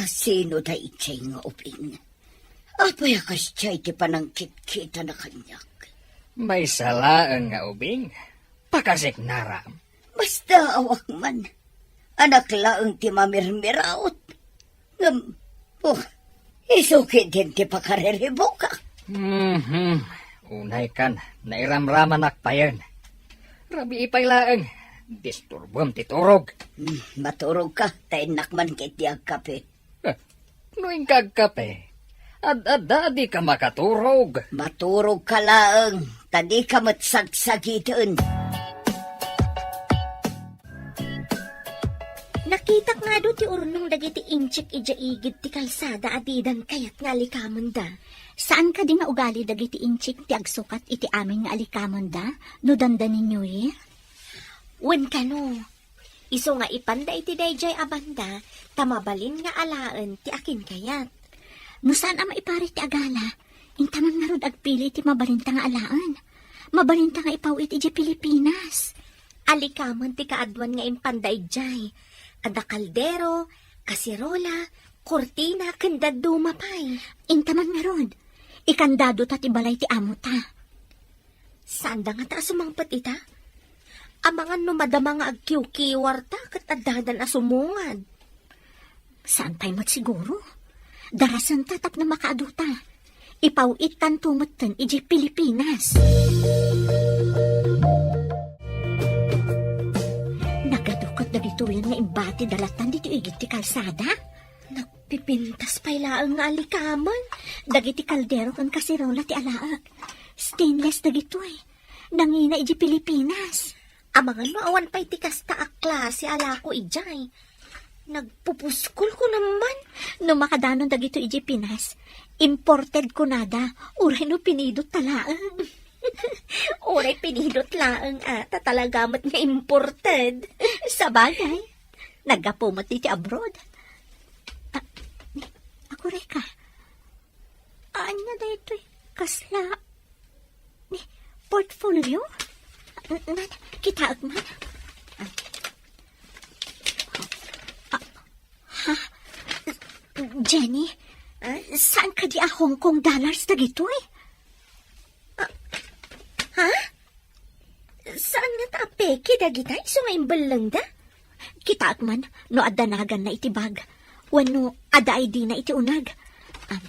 Sino daydiay nga ubing? Apay a kasdiay ti panangkitkitana kaniak? Maysa laeng nga ubing. Pakasiknaram. Basta awak man. Anak laeng ti mamirmiraot. Ngem, oh, isu ketdin ti pakariribukak. Mhm. Unaykan, nairamramanak payen. Rabii pay laeng, disturbom ti turog. Hmm, maturogka, ta innak man ketdi agkape. Eh, No inka agkape, ad-adda a dika makaturog. Maturogka laeng, ta dika met sagsagiten. Nakitak nga adu ti urnong dagiti inchik idiay igid ti kalsada a didan kayat nga alikamenda. Saan kadi nga ugali dagiti inchik ti agsukat iti amin nga alikamenda no dandani New Year? Wen kano, isu nga ipanda iti daydiay a banda, ta mabalin nga alaen ti akinkayat. No saan a maiparit ti agala, inta man ngarud agpili ti mabalinta nga alaen. Mabalinta nga ipaw-it idiay Pilipinas. Alikamen ti kaaduan nga impanda idiay. Adda kaldero, kaserola, kurtina, ken dadduma pay. Inta man ngarud, ikandado ta ti balay ti amota. Saanda ngata a sumangpet ita? Amangan no madama nga agkiwkiwarta ket addadan a sumungad. Saan pay met siguro? Darasenta tapno makaaduta. Ipaw-ittanto metten idiay Pilipinas. Nagadu ket dagitoyen nga imbati dalatan ditoy igid ti kalsada. Nagpipintas pay laeng nga alikamen. Dagiti kaldero ken kaserola ti alaek. Stainless dagitoy. Nangina idiay Pilipinas. Amangan no awan pay ti kasta a klase a lako idiay. Nagpupuskol ko naman. No makadanon dagito idiay Pinas, imported kunada, uray no pinidot ta laeng. Uray pinidot laeng, a, ta talaga met nga imported. Sabagay, naggapu met iti abroad. Ah, ni, aguray ka. Ania daytoy? Kasla ni portfolio? N-, nan, kitaek man. Ah. Ah, ha? Jenny, ah, saan kadi a Hong Kong dollars dagitoy? Ah, ha? Saan ngata a peke dagita isu nga imbellengda? Kitaek man no adda naganna iti bag, wenno adda I D na iti uneg. Am.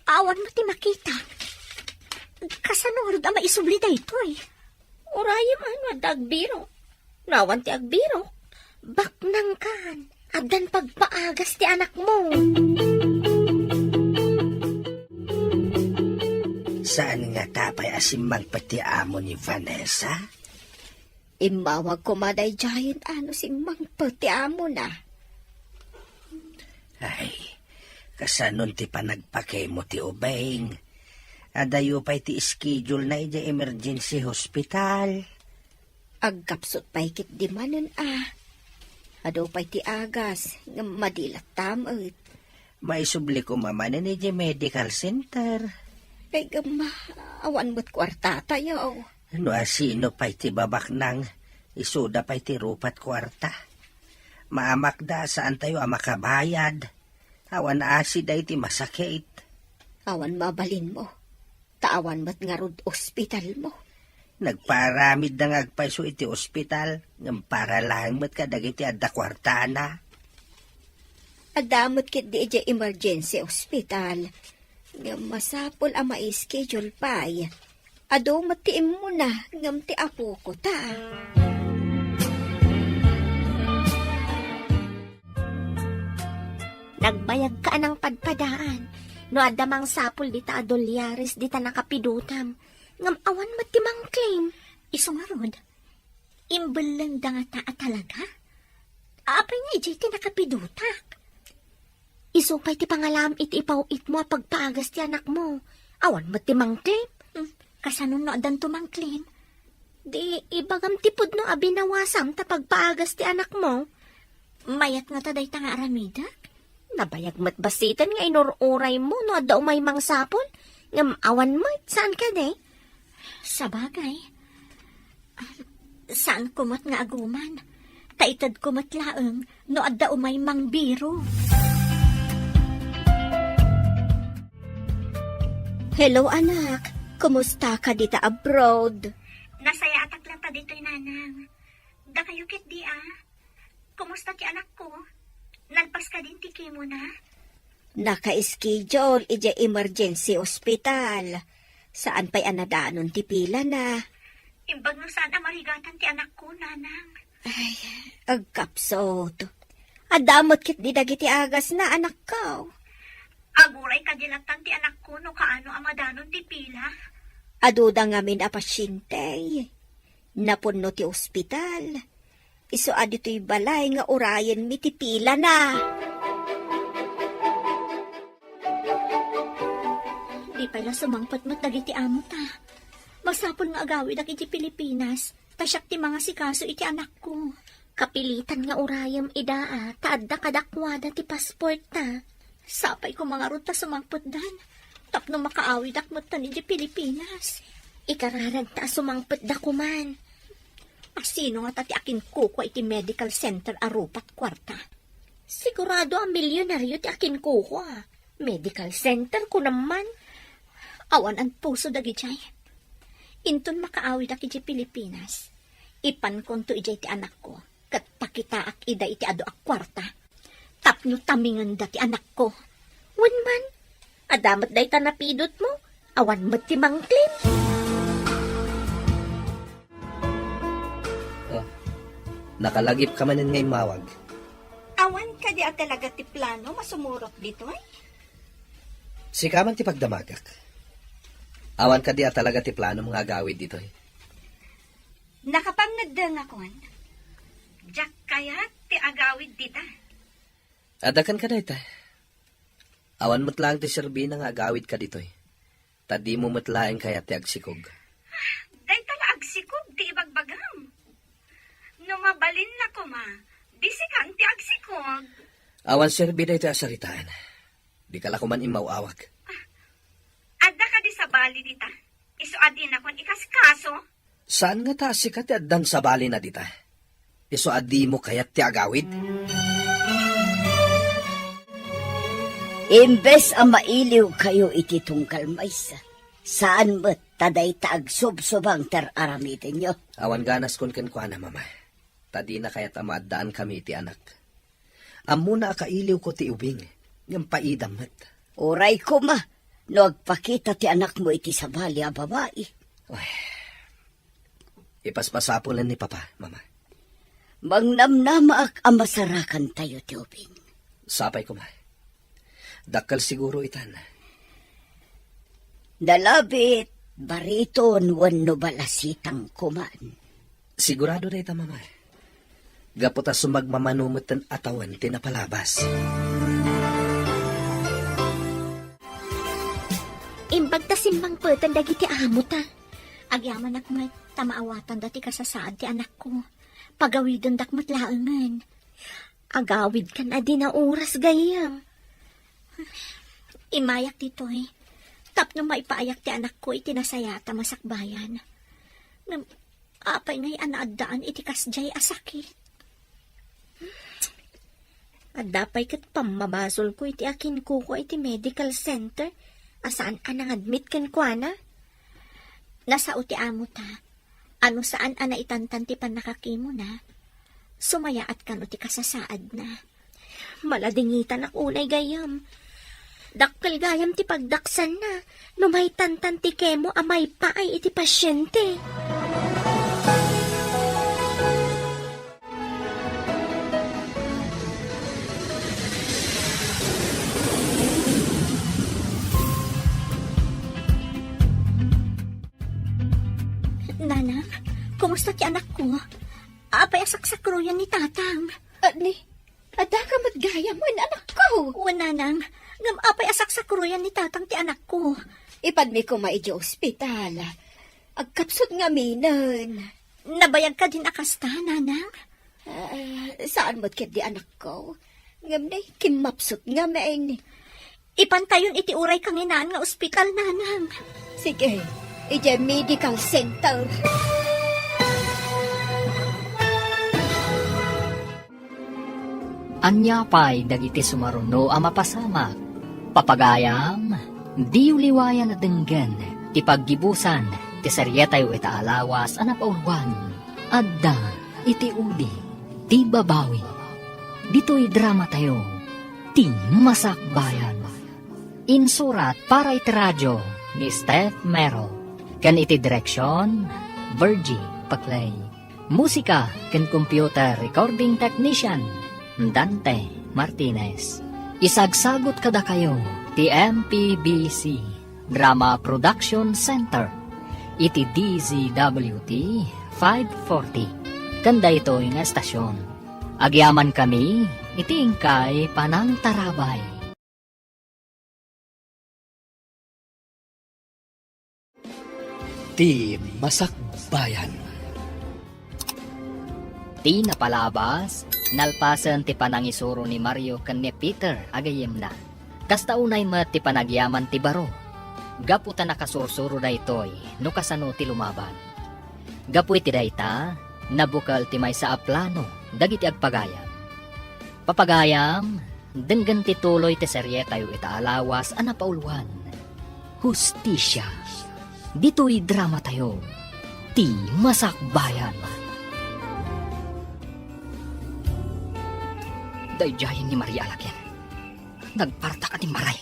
Awan met ti makita. Kasano ngarud a maisubli daytoy? Urayem a no adda agbiro. No awan ti agbiro, baknangkan. Addan pagpaagas ti anakmo. Saan ngata pay a simmangpet ti amo ni Vanessa? Immawag koma daydiayen a no simmangpet ti amona. Ay, kasanon ti panagpakemo ti ubing? Adayo pay ti schedule na idiay emergency hospital. Aggapsut pay ketdi manen a. Adu pay ti agas, ngem madi latta met. Maisubli koma manen idiay medical center. Ay, ngem awan met kuartatayo. No asino pay ti babaknang, isuda pay ti rupat kuarta. Maamakda a saantayo a makabayad. Awan asi daydi masakit. Awan mabalinmo. Ta awan met ngarud ospitalmo. Nagpaaramidda nga agpayso iti ospital, ngem para laeng met kadagiti adda kuartana. Adda met ketdi idiay emergency hospital, ngem masapul a mai-schedule pay. Adu met ti immuna, ngem ti apoko ta. Nagbayagka a nangpadpadaan no adda mangsapul dita a dolyares dita nakapidotam, ngem awan met ti mangclaim. Isu ngarud, imbellengda ngata a talaga? Apay nga idiay ti nakapidotak? Isu pay ti pangalaam iti ipaw-itmo a pagpaagas ti anakmo. Awan met ti mangclaim. Hmm, kasano no addanto mangclaim? Di ibagam ti pudno a binawasam ta pagpaagas ti anakmo. Mayat ngata dayta nga aramidek? Nabayag met bassiten nga inur-uraymo no adda umay mangsapul, ngem awan met, saan kadi? Sabagay, saanko met nga aguman, ta itedko met laeng no adda umay mangbiro. Hello, anak. Kumusta ka dita abroad? Nasayaatak latta ditoy, Nanang. Dakayo ketdi a? Kumusta ti anakko? Nalpas kadin ti chemo na? Naka-schedule idiay emergency hospital. Saan pay a nadanon ti pilana. Imbag no saan a marigatan ti anakko, Nanang. Ay, agkapsut. Adda met ketdi dagiti agasna, anakko. Aguray kadi lattan ti anakko no kaano a madanon ti pila. Aduda ngamin a pasiente. Napunno ti ospital. Isu a ditoy balay nga urayenmi ti pilana. Di pay la sumangpet met dagiti amota. Masapul nga agawidak iti Pilipinas, ta siak ti mangasikaso iti anakko. Kapilitan nga urayem ida a, ta adda kadakuada ti pasportta. Sapay koma ngarud ta sumangpetdan, tapno makaawidak metten iti Pilipinas. Ikararagta a sumangpetda koman. Asino ngata ti akinkukua iti medical center a rupat kuarta? Sigurado a milyonaryo ti akinkukua. Medical center kunam man. Awan anpuso dagidiay. Inton makaawidak idiay Pilipinas, ipankonto idiay ti anakko, ket pakitaak ida iti adu a kuarta. Tapno tamingenda ti anakko. Wen man, adda met dayta napidutmo, awan met ti mangklin. Oh, nakalagipka manen nga immawag. Awan kadi a talaga ti plano masumurot ditoy? Sika man ti pagdamagak. Awan kadi a talaga ti planom nga agawid ditoy? Nakapangngeddengakon. Diak kayat ti agawid dita. Adda kenka dayta. Awan met laeng ti serbina nga agawidka ditoy. Ta dimo met laeng kayat ti agsikog. Dayta la agsikog ti ibagbagam. No mabalinna koma, di sikan ti agsikog. Awan serbi daytoy a saritaan. Dika la koman immaw-awag. Adda kadi sabali dita? Isu a dinakon ikaskaso? Saan ngata a sika ti addan sabalina dita? Isu a dimo kayat ti agawid? Imbes a mailiwkayo iti tunggal maysa, saan met ta dayta agsubsubang ti ar-aramidenyo. Awan ganaskon kenkuana, Mama, ta dina kayat a maaddaankami iti anak. Ammona a kailiwko ti ubing, ngem paidam met. Uray koma, no agpakita ti anakmo iti sabali a babai. Ay, ipaspasapulen ni Papa, Mama. Mangnamnamaak a masarakantayo ti ubing. Sapay koma. Dakkel siguro itan. Nalabit, bariton wenno balasitang koman. Sigurado dayta, Mama. Gapu ta sumagmamano metten a tawen ti napalabas. Imbag ta simmangpeten dagiti amota. Agyamanak met ta maawatanda ti kasasaad ti anakko. Pagawidendak met laengen. Agawidkan a di nauras, gayyem. Immayak ditoy, tapno maipaayak ti anakko iti nasayaat a masakbayan. Ngem apay ngay a naaddaan iti kasdiay a sakit? Adda pay ket pammabasolko iti akinkukua iti medical center a saan a nangadmit kenkuana. Nasao ti amota a no saan a naitantan ti pannakakimona, sumayaat kano ti kasasaadna. Maladingitanak unay gayam. Dakkel gayam ti pagdaksanna no maitantan ti kemo a maipaay iti pasiente. Nanang, kumusta ti anakko? Apay a saksakroyan ni Tatang? Ani, adda ka met gayam wen anakko? Wen, Nanang, ngem apay a saksakroyan ni Tatang ti anakko? Ipadmi koma idiay ospital. Agkapsut ngaminen. Nabayag kadin a kasta, Nanang? Ah, saan met ketdi anakko? Ngem nay, kimmapsut ngamin. Ipantayon iti uray kanginaan nga ospital, Nanang. Sige, idiay medical center. Ania pay dagiti sumaruno a mapasamak? Papagayam, diyo liwayan a denggen ti paggibusan ti serietayo ita a lawas a napauloan. Adda iti udi ti babawi. Ditoy dramatayo, ti Masakbayan. Insurat para iti radio ni Steph Mero, ken iti direksion, Virgie Paclay. Musika ken computer recording technician, Dante Martinez. Isagsagut kadakayo ti M P B C Drama Production Center iti D Z W T five forty. Ken daytoy nga estasion, agyamankami iti inkay panangtarabay. Ti Masakbayan. Ti napalabas, nalpasen ti panangisuro ni Mario ken ni Peter a gayyemna. Kasta unay met ti panagyaman ti baro. Gapu ta nakasursuro daytoy no kasano ti lumaban. Gapu iti dayta, nabukel ti maysa a plano dagiti agpagayam. Papagayam, denggen ti tuloy ti serietayo ita a lawas a napauluan, Hustisia. Ditoy dramatayo, Ti Masakbayan. Daydiayen ni Maria a lagin. Nagpartak a dimmaray.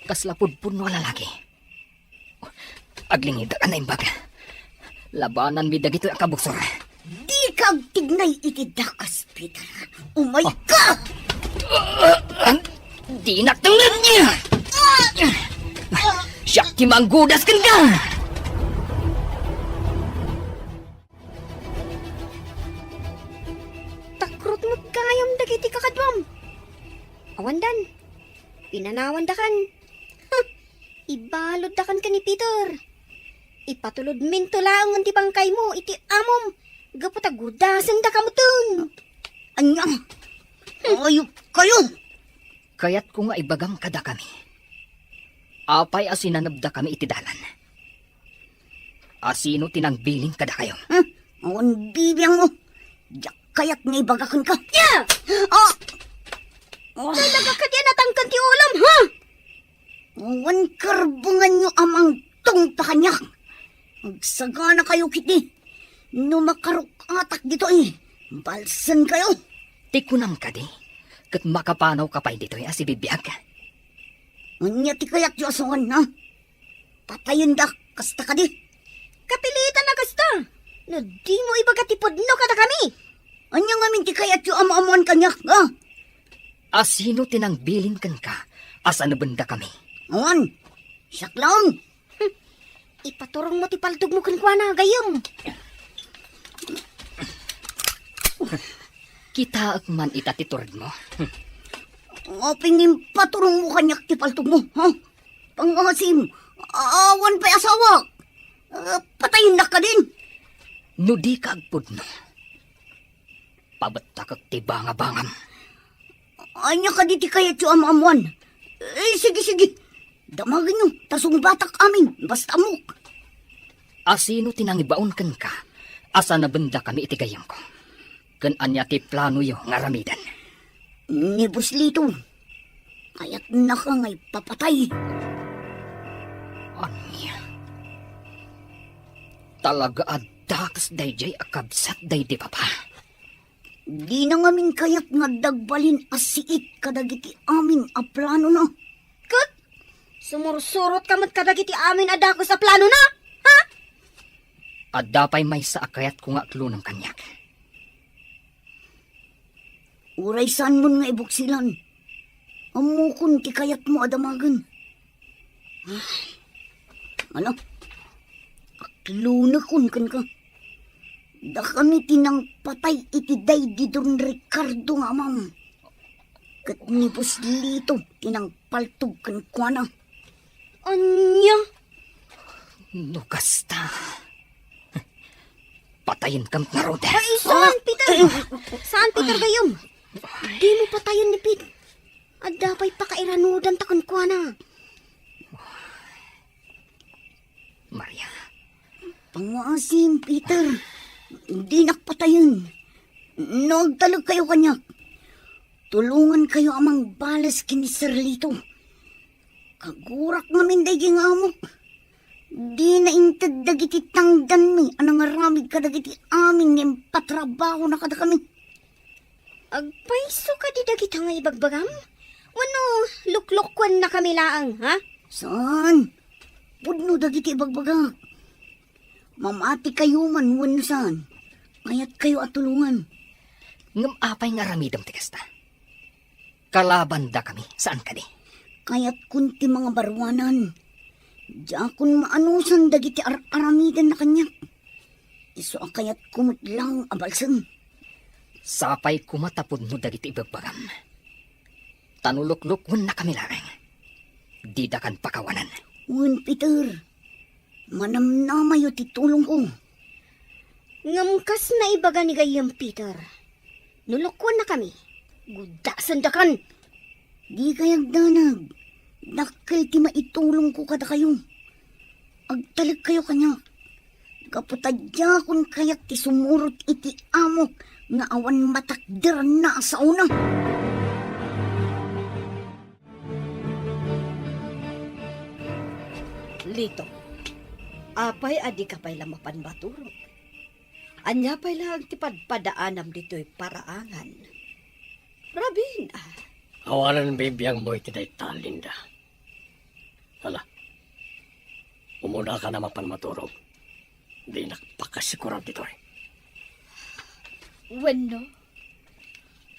Kasla pudpudno a lalaki. Aglingidak a naimbag. Labananmi dagitoy a kabusor. Dika agtignay iti dakes, Peter. Umayka! Dinak tengnged! Siak ti manggudas kenka! Takrot met gayam dagiti kakaduam. Awandan. Pinanawandakan. Huh! Ibaluddakan ken ni Peter. Ipatulodminto laengen ti bangkaymo iti amom gapu ta gudasendakamoten. Ania? Ayupkayo! Kayatko nga ibagam kadakami. Apay a sinanebdakami iti dalan? Asino ti nangbilin kadakayo? Hmm? Awan bibiangmo. Diak kayat nga ibaga kenka. Ya! Ah! Ah! Talaga kadi a natangken ti ulom, ha? Awan karbenganyo a mangtungpa kaniak. Agsaganakayo ketdi. No makaruk-atak ditoy, balsenkayo. Ti kunam kadi, ket makapanawka pay ditoy a sibibiag? Ania ti kayatyo a suan, ha? Patayendak, kasta kadi? Kapilitan a kasta. No dimo ibaga ti pudno kadakami. Ania ngamin ti kayatyo a maammoan kaniak, ha? Asino ti nangbilin kenka a sanebendakami? Awan, siak laeng. Hmm. Ipaturongmo ti paltogmo kenkuana, gayyem. Kitaek man ita ti turedmo. Apay nga impaturongmo kaniak ti paltogmo, ha? Pangasim, awan pay asawak. Ah, patayennak kadin. No dika agpudno, pabettakek ti bangabangam. Ania kadi ti kayatyo a maammoan? Eh, sige, sige. Damagenyo, ta sungbatak amin, basta ammok. Asino ti nangibaon kenka a sanebendakami iti gayyemko? Ken ania ti planoyo nga aramiden? Ni Boss Lito, kayatnaka nga ipapatay. Ania? Talaga a dakes daydiay a kabsat daydi papa. Dina ngamin kayat nga adda agbalin a siit kadagiti amin a planona. Ket sumursurotka met kadagiti amin a dakes a planona, ha? Adda pay maysa a kayatko nga aklonem kaniak. Uray saanmon nga ibuksilan, ammokon ti kayatmo a damagen. Ah, ala, aklonekon kenka. Dakami ti nangpatay iti daydi Don Ricardo nga amam. Ket ni Boss Lito ti nangpaltog kenkuana. Ania? No kasta, patayenka met ngarud. Ay, saan, Peter? Saan, Peter, gayyem? Dimo patayen ni Pete. Adda pay pakairanudanta kenkuana. Maria. Panguasim, Peter. Dinak patayen. No agtalekkayo kaniak, tulongankayo a mangbales ken ni Sir Lito. Kagurak ngamin daydi nga amok. Dina inted dagiti tangdanmi a nangaramid kadagiti amin nga impatrabahona kadakami. Agpayso kadi dagita nga ibagbagam? Wenno luklukkuennakami laeng, ha? Saan? Pudno dagiti ibagbagak. Mamatikayo man wenno saan, kayatkayo a tulongan. Ngem apay nga aramidem ti kasta? Kalabandakami, saan kadi? Kayatkon ti mangabaruanan. Diakon maanusan dagiti ar-aramidenna kaniak. Isu a kayatko met laeng a balsem. Sapay koma ta pudno dagiti ibagbagam. Ta no luklukuennakami laeng, didakan pakawanen. Wen, Peter, manamnamayo ti tulongko. Ngem kas naibaga ni gayyem, Peter, no lukkuennakami, guddasendakan. Dikay agdanag. Dakkel ti maitulongko kadakayo. Agtalekkayo kaniak. Gapu ta diakon kayat ti sumurot iti amok nga awan matakderna a saona. Lito, apay a dika pay la mapan maturog? Ania pay laeng ti padpadaanam ditoy paraangan? Rabin, ah. Awanen bibiangmo iti dayta, Linda. Hala, umunaka a mapan maturog. Dinak pakasikuran ditoy. Wenno,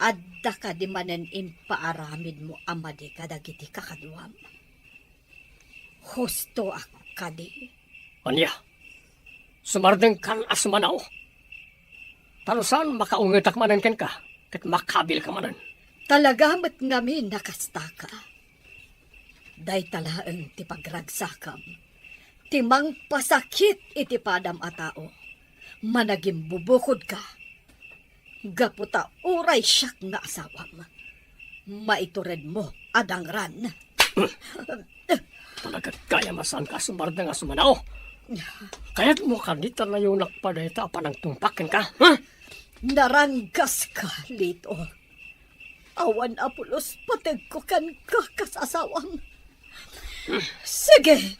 adda kadi manen impaaramidmo a madi kadagiti kakaduam? Hustoak kadi? Ania? Sumardengkan a sumanao? Ta no saan, makaungetak manen kenka, ket makabilka manen. Talaga met ngamin a kastaka. Dayta laeng ti pagragsakam ti mangpasakit iti padam a tao. Managimbubukodka. Gapu ta uray siak nga asawam, maituredmo a dangran. Talaga gayam a saanka a sumardeng a sumanao. Kayatmo kadi ta layunak pay dayta a panangtungpak kenka, ha? Naranggaska, Lito. Awan a pulos pategko kenka kas asawam. Sige,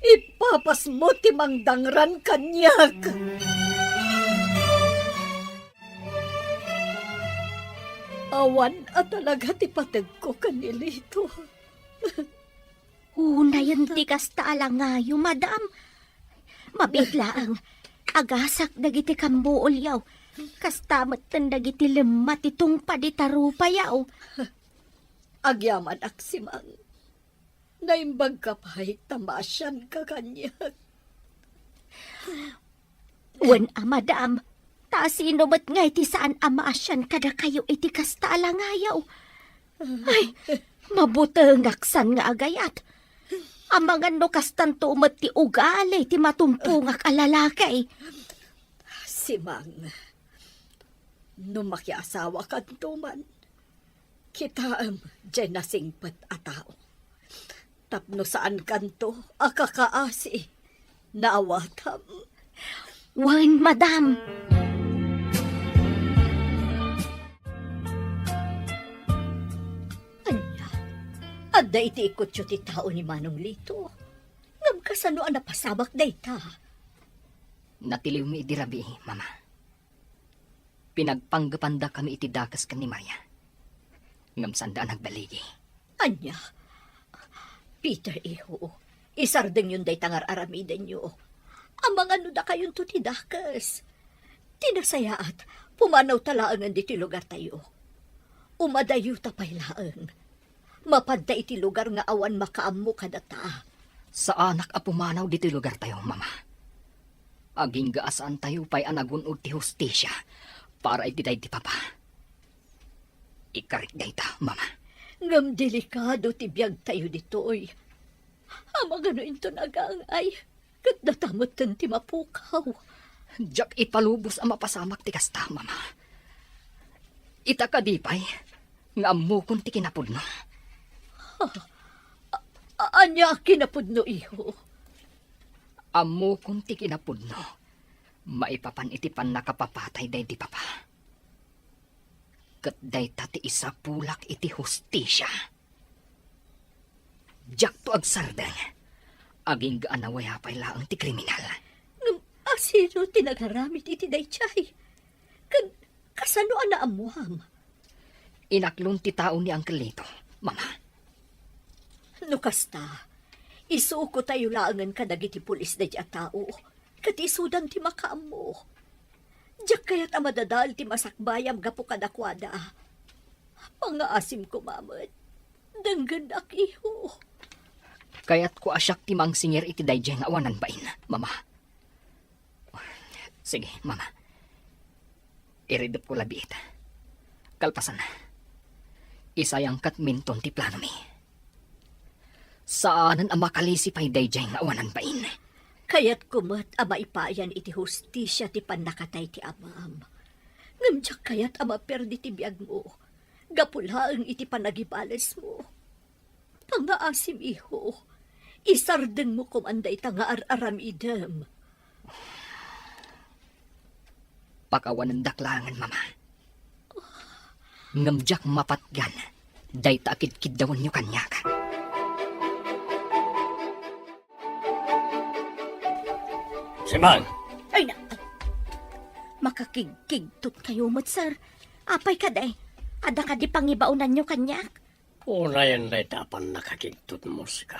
ipapasmo ti mangdangran kaniak. Awan a talaga ti pategko ken ni Lito. Unayen ti kasta a langayo, madam. Mabiit laeng, agasak dagiti kambuolyo. Kasta metten dagiti lemma ti tungpad ita rupayo. Agyamanak, Simang. Naimbagka pay ta maasianka kaniak. Wen a, madam, ta sino met ngay ti saan a maasian kadakayo iti kasta a langayo? Ay, mabutengak san nga agayat. Amangan no kastanto met ti ugali ti matumpongak a lalaki. Simang, no makiasawakanto man, kitaem diay nasingpet a tao. Tapno saankanto a kakaasi, naawatam. Wen, madam. Ania? Adda iti ikkutyo ti tao ni Manong Lito. Ngem kasano a napasamak dayta? Natiliwmi idi rabii, Mama. Pinagpanggepandakami iti dakes ken ni Maria. Ngem saanda a nagbaligi. Ania? Peter, iho, isardengyon dayta nga ar-aramidenyo. Amangan no dakayonto ti dakes. Ti nasayaat, pumanawta laengen ditoy lugartayo. Umadayota pay laeng. Mapadta iti lugar nga awan makaammo kadata. Saanak a pumanaw ditoy lugartayo, Mama. Agingga a saantayo pay a nagun-od ti hustisia para iti daydi Papa. Ikarik dayta, Mama. Ngem delikado ti biagtayo ditoy. Amangan no inton agangay, ket data metten ti mapukaw. Diak ipalubos a mapasamak ti kasta, Mama. Ita kadi pay nga ammokon ti kinapudno. A-, a-, ania a kinapudno, iho? Ammokon ti kinapudno maipapan iti pannakapapatay daydi Papa. Ket dayta ti isapulak iti hustisia. Diakto agsardeng, agingga a nawayaw pay laeng ti kriminal. Ngem asino ti nagaramid iti daydiay? Ken kasano a naammuam? Inaklon ti tao ni Uncle Lito, Mama. No kasta, isukotayo laengen kadagiti pulis daydiay a tao, ket isudan ti makaammo. Diak kayat a madadael ti masakbayam gapu kadakuada. Pangngaasim koma met. Denggennak, iho. Kayatko a siak ti mangsingir iti daydiay nga awanan bain, Mama. Sige, Mama. Iridepko labiit. Kalpasan, isayangkat minton ti planomi. Saanen a makalisi pay daydiay nga awanan bain. Kayatko met a maipayan iti hustisia ti pannakatay ti amam. Ngem diak kayat a maperdi ti biagmo gapu laeng iti panagibalesmo. Pangngaasim, iho, isardengmo koman dayta nga ar-aramidem. Pakawanendak laengen, Mama. Ngem diak mapatgan dayta a kidkiddawenyo kaniak. Simang! Ay, na, makakigkigtot kayo met, sir. Apay kadi? Adda kadi pangibaonanyo kaniak? Unayen dayta a pannakakigtotmo, sika.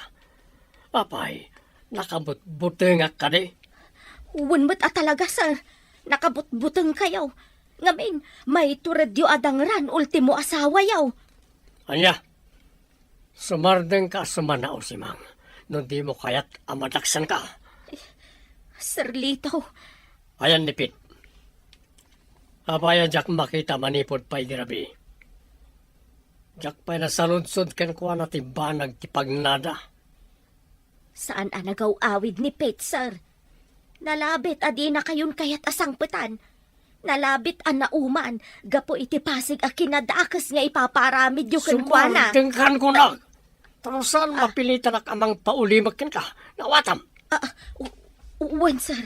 Apay, nakabutbutengak kadi? Wen met a talaga, sir. Nakabutbuteng kayo. Ngamin, maituredyo a dangran ultimo asawayo. Ania? Sumardengka a sumanao, Simang, no dimo kayat a madaksanka. Sir Lito. Ayan ni Pete. Apay a diak makita manipud pay idi rabii? Diak pay nasaludsod kenkuana ti banag ti pagnada. Saan a nagaw-awid ni Pete, sir. Nalabit a dinakayon kayat a sangpetan. Nalabit a nauman gapu iti pasig a kinadakes nga ipapaaramidyo kenkuana. Sumardengkan kunak. Tapno saan mapilitanak a mangpaulimek kenka. Naawatam. Ah, ah, u-, u-, wen, sir.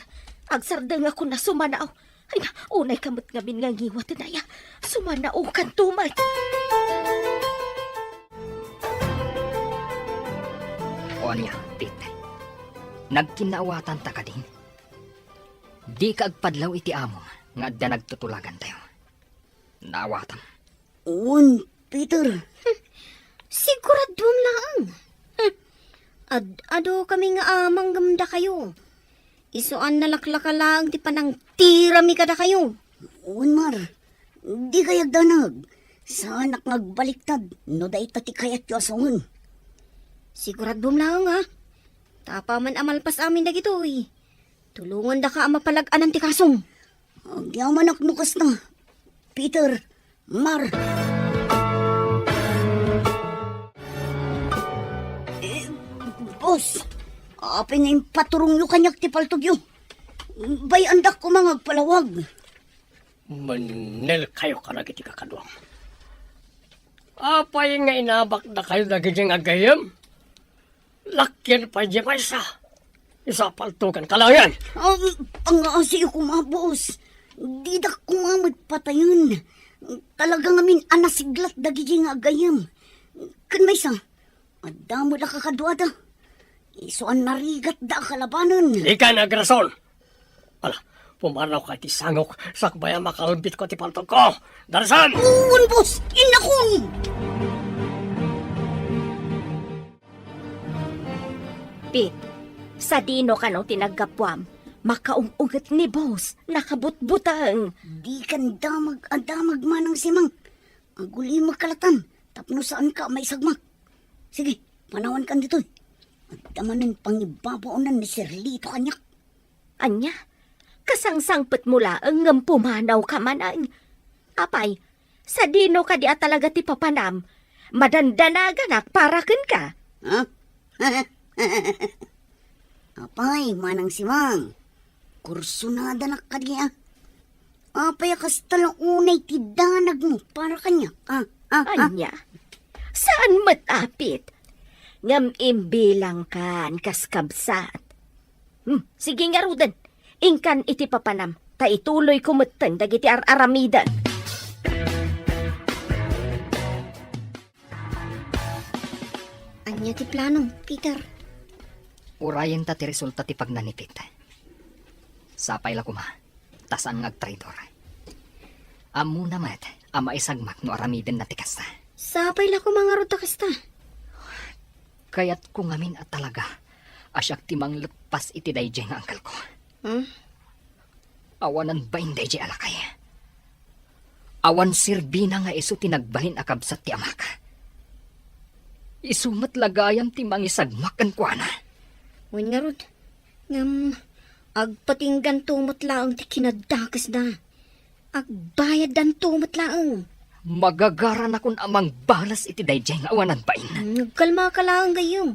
Agsardengakon a sumanao. Ay, unayka met ngamin nga ngiwaten aya. Sumanaokanto met. O ania, Pete? Nagkinnaawatanta kadin? Dika agpadlaw iti amom nga adda nagtutulagantayo. Naawatam. Wen, Peter. Hmm. Siguraduam laeng. Hmm. Ad-adu kami nga amang ngem dakayo. Isu a nalaklaka laeng ti panangtirami kadakayo. Wen, Mar. Dikay agdanag. Saanak nga agbaliktad no dayta ti kayatyo a sawen. Siguraduam laeng, ha? Ta apaman a malpas amin dagitoy, tulongandaka a mapalag-anan ti kasom. Agyamanak no kasta, Peter, Mar. Eh, boss, apay nga impaturongyo kaniak ti paltogyo? Bay-andak koma nga agpalawag. Mennel kayo kadagiti kakaduam. Apay nga inabakdakayo dagiti nga gayyem? Lakken pay diay maysa. Isu a paltogan ka laengen. Ah, pangngaasim koma, boss. Didak koma met patayen. Talaga ngamin a nasiglat dagiti nga gayyem. Ken maysa, adda met a kakaduada. Isu a narigatda a kalabanen. Dika agrason. Ala, pumanawka iti sangok, sakbay a makalbitko ti paltogko. Darasan! Wen, boss! Innakon! Pete, sadino kano ti naggapuam? Makaung-unget ni boss, nakabutbuteng. Dikan damag a damag, Manang Simang. Agulimekka latan tapno saanka a maisagmak. Sige, panawankan ditoy. Adda manen pangibabaonan ni Sir Lito kaniak. Ania? Kasangsangpetmo laeng ngem pumanawka manen. Apay, sadino kadi a talaga ti papanam? Madandanaganak para kenka. Ha? Apay, Manang Simang, kursunadanak kadi, a? Apay a kasta la unay ti danagmo para kaniak, a? A, a? Ania? Saan met, Pete. Ngem imbilangkan kas kabsat. Hmm, sige ngaruden. Inkan iti papanam, ta ituloyko metten dagiti ar-aramidem. Ania ti planom, Peter? Urayenta ti resulta ti pagnanipit. Sapay la koma, ta saan nga agtraidor. Ammona met a maisagmak no aramidenna ti kasta. Sapay la koma ngarud ta kasta. Kayatko ngamin a talaga a siak ti mangleppas iti daydiay nga angkelko. Hmm? Awanan bain daydiay a lakay. Awan serbina nga isu ti nagbalin a kabsat ti amak. Isu met la gayam ti mangisagmak kenkuana. Wen ngarud, ngem agpatingganto met laeng ti kinadakesda. Agbayaddanto met laeng. Magagaranakon a mangbalas iti daydiay nga awanan bain. Hmm, agkalmaka laeng gayyem.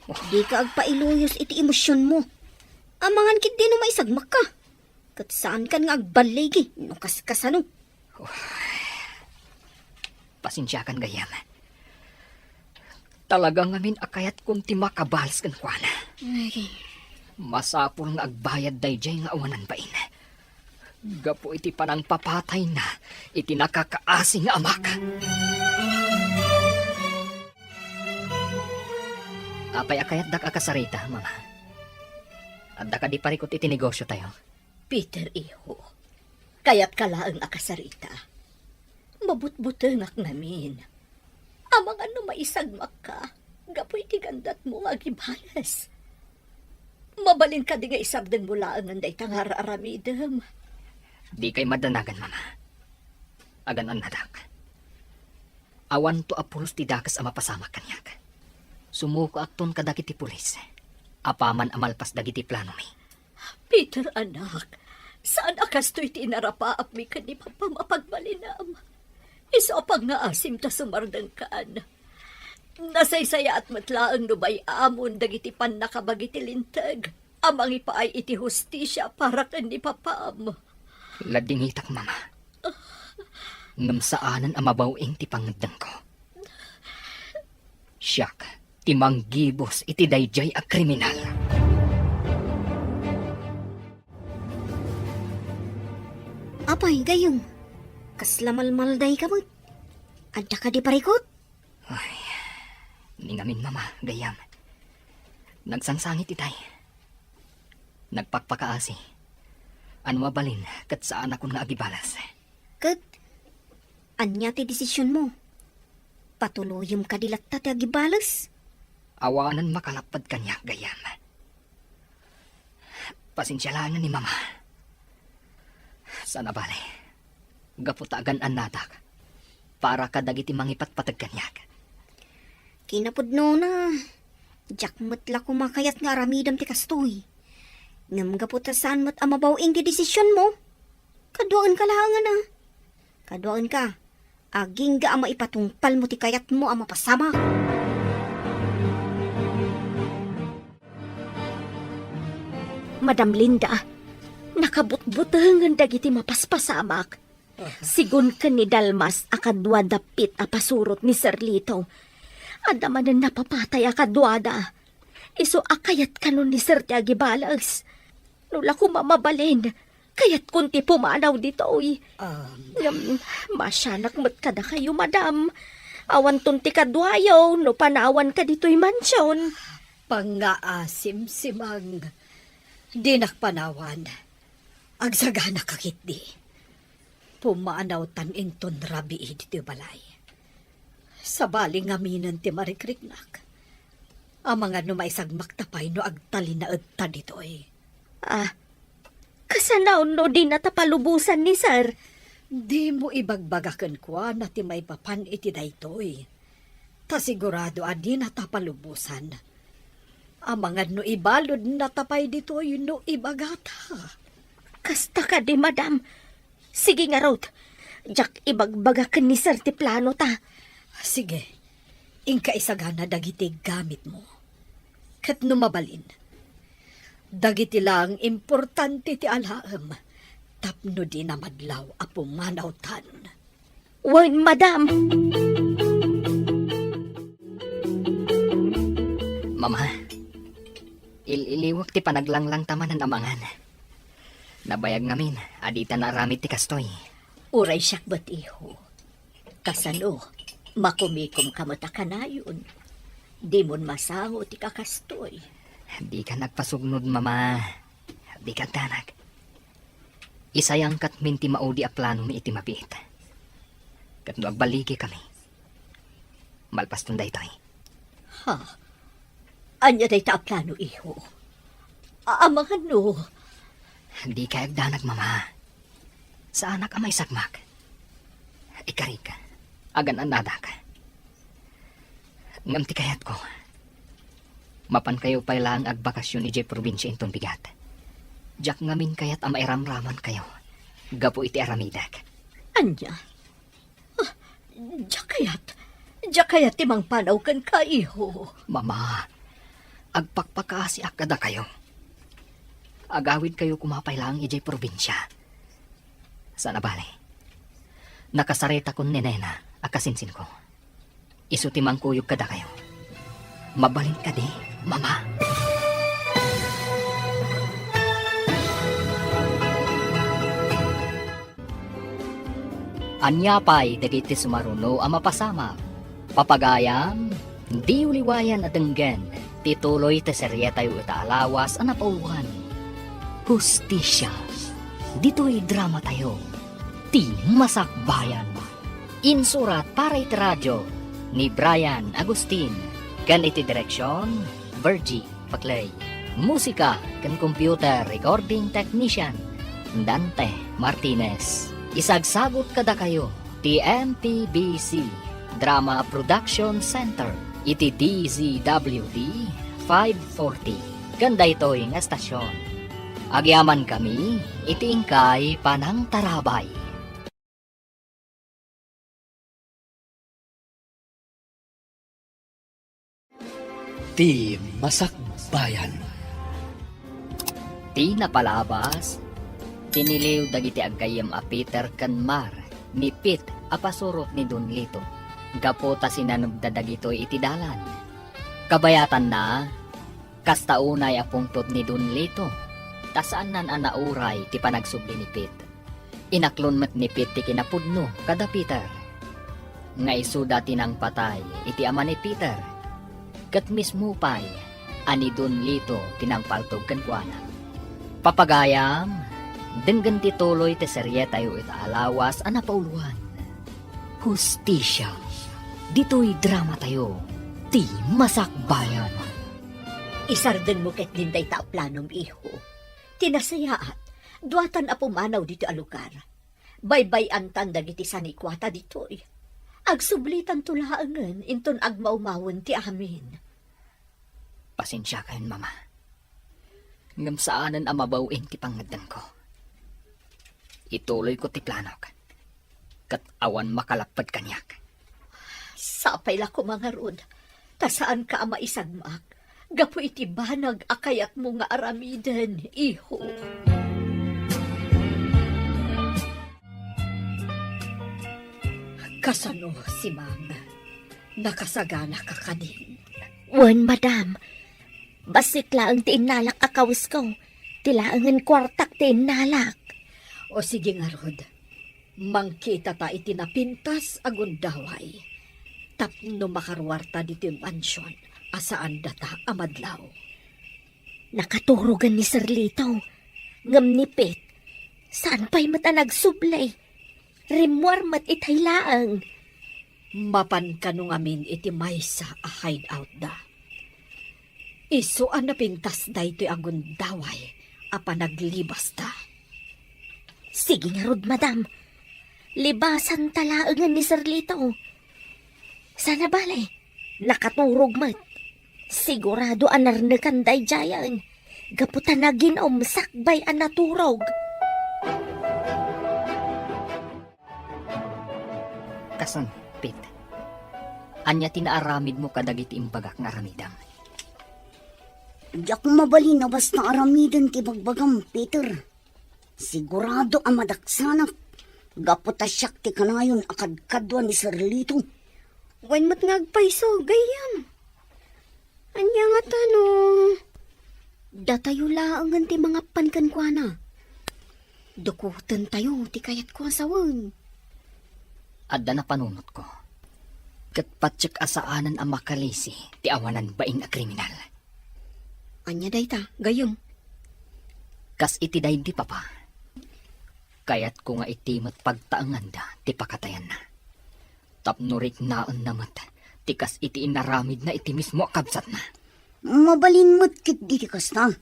Oh. Dika agpailuyos iti emosionmo. Amangan ketdi no maisagmakka. Ket saankan nga agballigi no kaskasano. Pasensiakan gayyem. Talaga ngamin a kayatkon ti makabalas kenkuana. Ay. Masapul nga agbayad daydiay nga awanan bain. Gapu iti panangpapatayna iti nakakaasi nga amak. Apay a kayatdak a kasarita, Mama? Adda kadi parikut iti negosiotayo? Peter, iho, kayatka laeng a kasarita. Mabutbutengak ngamin. Amangan no maisagmakka gapu iti gandatmo nga agibalas. Mabalin kadi nga isardengmo laengen dayta nga ar-aramidem? Dikay madanagan, Mama. Agan-annadak. Awanto a pulos ti dakes a mapasamak kaniak. Sumukoakton kadagiti pulis. Apaman a malpas dagiti planomi. Peter, anak, saan a kastoy ti inarapaapmi ken ni papam a pagbalinam? Isu a pangngaasim ta sumardengkan. Nasaysayaat met laeng no bay-amon dagiti pannakabagi ti linteg a mangipaay iti hustisia para ken ni papam. Ladingitak, Mama. Ngem saanen a mabaw-ing ti pangngeddengko. Siak ti manggibus iti daydiay a kriminal. Apay, gayyem, kasla malmaldayka met? Adda kadi parikut? Ay, ni ngamin, Mama, gayyem. Nagsangsangit itay. Nagpakpakaasi. Ano mabalin, ket saanakon nga agibalas. Ket ania ti desisionmo? Patuloyem kadi latta ti agibalas? Awanen makalapped kaniak, gayyem. Pasensia laengen ni Mama. Saan a bale, gapu ta agan-annadak para kadagiti mangipatpateg kaniak. Kinapudnona, diak met la koma kayat nga aramidem ti kastoy. Ngem gapu ta saan met a mabaw-ing ti desisionmo, kaduaenka laengen a. Kaduaenka, agingga a maipatungpalmo ti kayatmo a mapasamak. Madam Linda, nakabutbutengen dagiti mapaspasamak. Sigun ken ni Dalmas a kadua dapit a pasurot ni Sir Lito. Adda manen napapatay a kaduada. Isu a kayat kano ni Sir ti agibalas. No la koma mabalin, kayatkon ti pumanaw ditoy. Um. Ngem, masianak met kadakayo, madam. Awanton ti kaduayo no panawanka ditoy mansion. Pangngaasim, Simang. Dinak panawan. Agsagana ka ketdi. Pumanawtan inton rabii ditoy balay. Sabali ngaminen ti marikriknak. Amangan no maisagmakta pay no agtalinaedta ditoy. Ah, kasano no dinata palubosan ni Sir? Dimo ibagbaga kenkuana ti maipapan iti daytoy. Ta sigurado a dinata palubosan. Amangan no ibaludnata pay ditoy no ibagata. Kasta kadi, madam. Sige ngarud, diak ibagbaga ken ni Sir ti planota. Sige, inka isagana dagiti gamitmo. Ket no mabalin, dagiti laeng importante ti alaem tapno dina madlaw a pumanawtan. Wen, madam. Mama, il-iliwek ti panaglanglangta manen a mangan. Nabayag ngamin a dita naaramid ti kastoy. Uray siak met, iho. Kasano, makumikomka met a kanayon? Dimon masango ti kakastoy. Dika nagpasugnod, Mama. Dika agdanag. Isayangkat min ti maudi a planomi iti mabiit. Ket no agballigikami, malpaston daytoy. Ha? Ania dayta a plano, iho? A-, amangan no? Dikay agdanag, Mama. Saanak a maisagmak. Ikarik, agan-annadak. Ngem ti kayatko, mapankayo pay laeng agbakasyon idiay probinsia inton bigat. Diak ngamin kayat a mairamramankayo gapu iti aramidek. Ania? Ah, diak kayat. Diak kayat ti mangpanaw kenka, iho. Mama, agpakpakaasiak kadakayo. Agawidkayo koma pay laeng idiay probinsia. Saan a bale, nakasaritakon ni Nena a kasinsinko. Isu ti mangkuyog kadakayo. Mabalin kadi, Mama? Ania pay dagiti sumaruno a mapasamak? Papagayam, diyo liwayan a denggen ti tuloy ti serietayo ita a lawas a napauluan. Hustisia. Ditoy dramatayo, ti Masakbayan. Insurat para iti radio ni Brian Agustin, ken iti direksion, Virgie Paclay. Musika ken computer recording technician, Dante Martinez. Isagsagut kadakayo ti M P B C Drama Production Center iti D Z W T five forty ken daytoy nga estasion. Agyamankami iti inkay panangtarabay. Ti Masakbayan. Ti napalabas, tiniliw dagiti aggayyem a Peter ken Mar ni Pete a pasurot ni Don Lito gapu ta sinanebda dagitoy iti dalan. Kabayatanna, kasta unay a pungtot ni Don Lito, ta saannan a nauray ti panagsubli ni Pete. Inaklon met ni Pete ti kinapudno kada Peter, nga isuda ti nangpatay iti ama ni Peter, ket mismo pay a ni Don Lito ti nangpaltog kenkuana. Papagayam, denggen ti tuloy ti serietayo ita a lawas a napauluan. Hustisia. Ditoy dramatayo, ti Masakbayan. Isardengmo ketdin dayta a planom, iho. Ti nasayaat, duatan a pumanaw ditoy a lugar. Baybay-antan dagiti sanikuata ditoy. Agsublitanto laengen inton agmaumawen ti amin. Pasensiakayon, Mama. Ngem saanen a mabaw-in ti pangngeddengko. Ituloyko ti planok, ket awan makalapped kaniak. Sapay la koma ngarud, ta saanka a maisagmak gapu iti banag a kayatmo nga aramiden, iho. Kasano, Simang? Nakasaganaka kadin? Wen, madam. Bassit laeng ti innalak a kawesko. Ti laengen kuartak ti innalak. O sige ngarud, mangkitata iti napintas a gundaway tapno makaruarta ditoy mansion a saan data a madlaw. Nakaturogen ni Sir Lito, ngem ni Pete, saan pay met a nagsubli. Rimmuar met itay laeng. Mapan kano ngamin iti maysa a hideoutda. Isu a napintas daytoy a gundaway a panaglibasta. Sige ngarud, madam. Libasanta laengen ni Sir Lito. Saan a bale, nakaturog met. Sigurado a narnekan daydiayen, gapu ta nagin-om sakbay a naturog. Kasan, Pete? Ania ti naaramidmo kadagiti imbagak nga aramidem? Diak mabalin a basta aramiden ti bagbagam, Peter. Sigurado a madaksanak, gapu ta siak ti kanayon a kadkadua ni Sir Lito. Wen met nga agpayso, gayyem. Ania ngata no datayo laengen ti mangapan kenkuana? Dukotentayo ti kayatko a sawen. Adda napanunotko, ket patiek a saanen a makalisi ti awanan bain a kriminal. Ania dayta, gayyem? Kas iti daydi, Papa, kayatko nga iti met pagtaenganda ti pakatayanna. Tapno riknaenna met ti kas iti inaramidna iti mismo a kabsatna. Mabalin met ketdi ti kasta.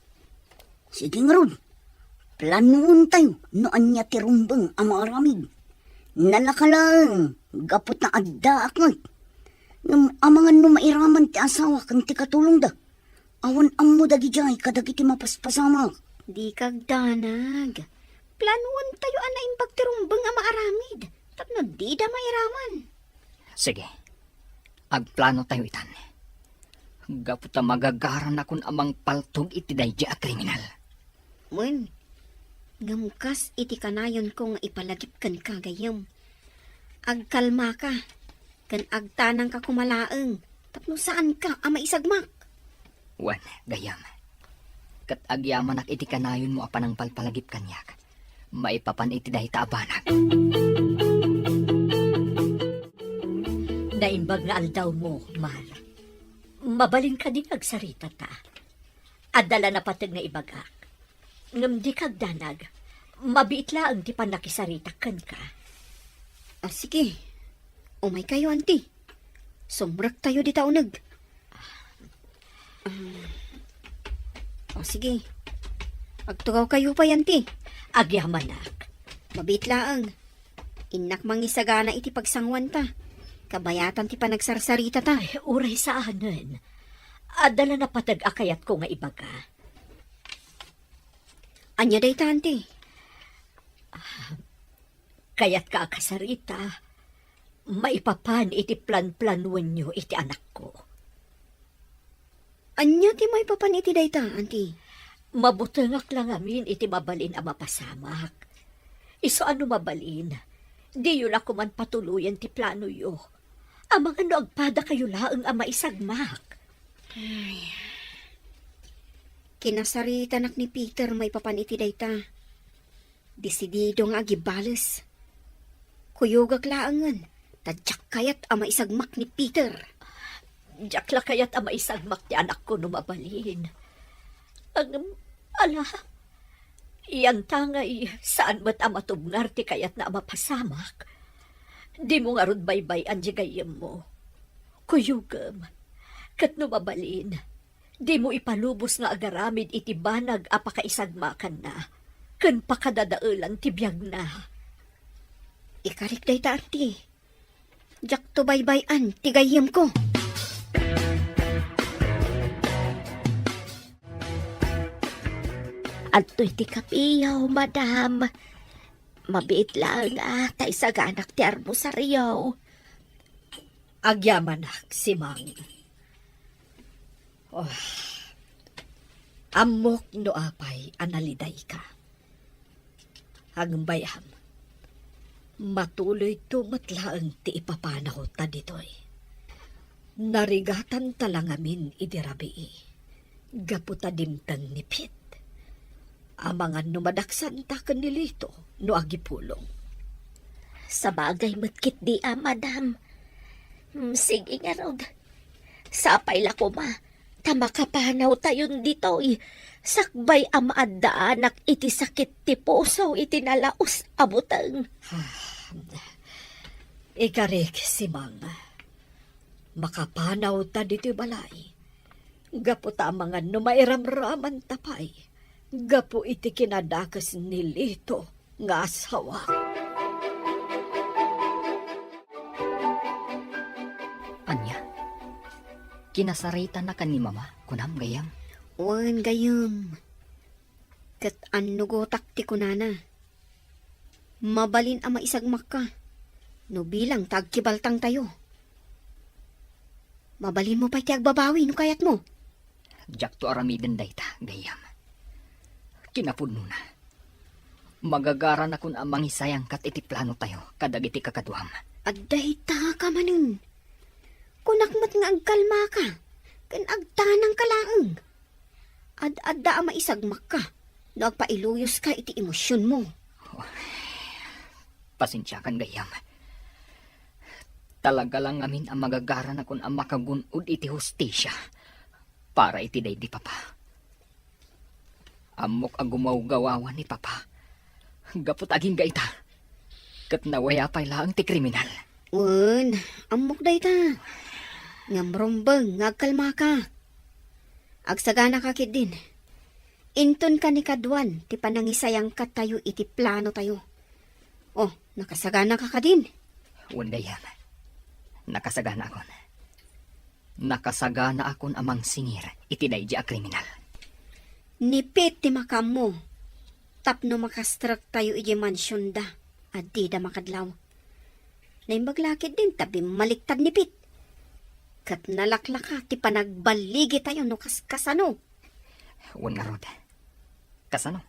Sige ngarud, Planuentayo no ania ti rumbeng a maaramid. Nalaka laeng gapu ta addaak met. Ngem amangan no mairaman ti asawa ken ti katulongda. Awan ammo dagidiay kadagiti mapaspasamak. Dika agdanag. Planuentayo a naimbag ti rumbeng a maaramid tapno dida mairaman. Sige, agplanotayo itan. Gapu ta magagaranakon a mangpaltog iti daydi a kriminal. Wen, ngem kas iti kanayonko nga ipalagip kenka, gayyem, agkalmaka ken agtanangka koma laeng tapno saanka a maisagmak. Wen, gayyem, ket agyamanak iti kanayonmo a panangpalpalagip kaniak maipapan iti dayta a banag. Naimbag nga aldawmo, Mar. Mabalin kadi nga agsaritata? Adda la napateg nga ibagak. Ngem dika agdanag. Mabiit laeng ti pannakisaritak kenka. Ah, sige. Umaykayo, anti. Sumrektayo dita uneg. Ah. O, sige. Agtugawkayo pay, anti. Agyamanak. Mabiit laeng. Innak mangisagana iti pagsanguanta. Kabayatan ti panagsarsaritata. Ay, uray saanen. Adda la napateg a kayatko nga ibaga. Ania dayta, anti? Ah, kayatka a kasarita maipapan iti planplanuenyo iti anakko. Ania ti maipapan iti dayta, anti? Mabutengak la ngamin iti mabalin a mapasamak. Isu a no mabalin, diyo la koman patuloyen ti planoyo. Amangan no agpadakayo laeng a maisagmak. Ay. Kinasaritanak ni Peter maipapan iti dayta. Desidido nga agibales. Kuyogak laengen, ta diak kayat a maisagmak ni Peter. Diak la kayat a maisagmak ti anakko no mabalin. Ngem, ala, yantangay saan met a matubngar ti kayatna a mapasamak. Dimo ngarud baybay-an ti gayyemmo. Kuyogem, ket no mabalin, dimo ipalubos nga agaramid iti banag a pakaisagmakanna ken pakadadaelan ti biagna. Ikarik dayta, anti. Diakto baybay-an ti gayyemko. Adtoy ti kapiyo, madam. Mabiit laeng a ta isaganak ti armusaryo. Agyamanak, Simang. Oh, ammok no apay a nalidayka. Agbayam, matuloyto met laeng ti ipapanawta ditoy. Narigatanta la ngamin idi rabii gapu ta dimteng ni Pete. Amangan no madaksanta ken ni Lito no agipulong. Sabagay met ketdi a, madam. Mm, sige ngarud. Sapay la koma ta makapanawtayon ditoy, sakbay a maaddaanak iti sakit ti puso iti nalaus a buteng. Ah, ikarik, Simang. Makapanawta ditoy balay. Gapu ta amangan no mairamramanta pay gapu iti kinadakes ni Lito nga asawa. Ania? Kinasaritanaka ni Mama, kunam, gayyem? Wen, gayyem. Ket annugotak ti kunana. Mabalin a maisagmakka no bilang ta agkibaltangtayo. Mabalinmo pay ti agbabawi no kayatmo. Diakto aramiden dayta, gayyem. Kinapudnona, magagaranakon a mangisayangkat iti planotayo kadagiti kakaduam. Adda dayta ka manen. Kunak met nga agkalmaka ken agtanangka laeng. Ad-adda a maisagmakka no agpailuyoska iti emosionmo. Pasensiakan, gayyem. Talaga la ngamin a magagaranakon a makagun-od iti hustisia para iti daydi papa. Ammok a gumawgawawan ni papa gapu ta agingga ita. Ket nawaya pay laeng ti kriminal. Wen, ammok dayta. Ngem rumbeng nga agkalmaka. Agsaganaka ketdin. Inton kanikaduan ti panangisayangkattayo iti planotayo. Oh, nakasaganaka kadin? Wen gayyem. Nakasaganaakon. Nakasaganaakon a mangsingir iti daydi a kriminal. Ni Pete ti makaammo tapno makastrektayo idiay mansionda a dida makadlaw. Naimbag la ketdin ta bimmaliktad ni Pete. Ket nalaklaka ti panagballigitayo no kaskasano. Wen ngarud, kasano?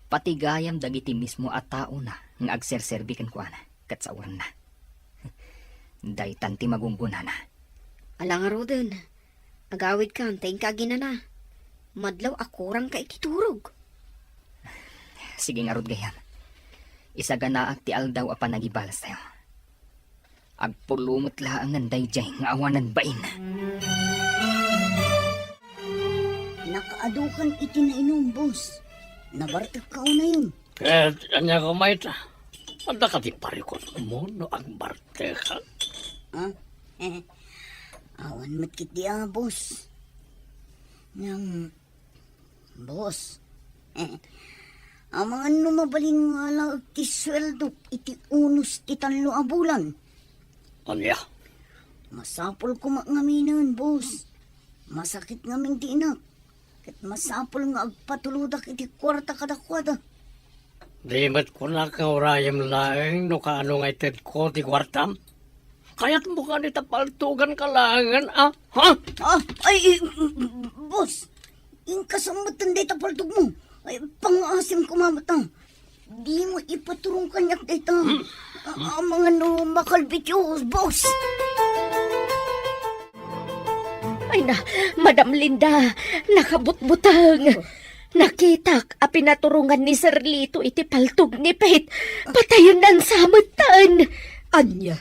Pati gayam dagiti mismo a taona nga agserserbi kenkuana ket saorenna. Daytan ti magunggonana. Ala ngaruden, agawidkan ta inka aginana. Madlaw a kurangka iti turog. Sige ngarud gayam. Isaganaak ti aldaw a panagibalastayo. Agpulong met laengen daydiay nga awanen bain. Nakaadukan iti nainum, boss. Nabartekka unayon. Ket ania koma ita? Adda kadi parikutmo no agbartekak? Ah? Awan met ketdi a, boss. Ngem, boss, amangan no mabalin nga alaek ti sueldok iti unos ti tallo a bulan. Ania? Masapul koma ngaminen, boss. Masakit ngamin ti inak. Ket masapul nga agpatulodak iti kuarta kadakuada. Di met kunak nga urayem laeng no kaano nga itedko ti kuartam? Kayatmo kadi ta paltuganka laengen, a? Ha? Ah, ay, eh, boss, inka sa metten dayta paltogmo. Ay, pangngaasim koma met, a. Dimo ipaturong kaniak dayta. Hmm? A-, amangan no makalbit, boss. Ay na, Madam Linda, nakabutbuteng. Nakitak a pinaturongan ni Sir Lito iti paltog ni Pete. Patayenna sa metten. Ania?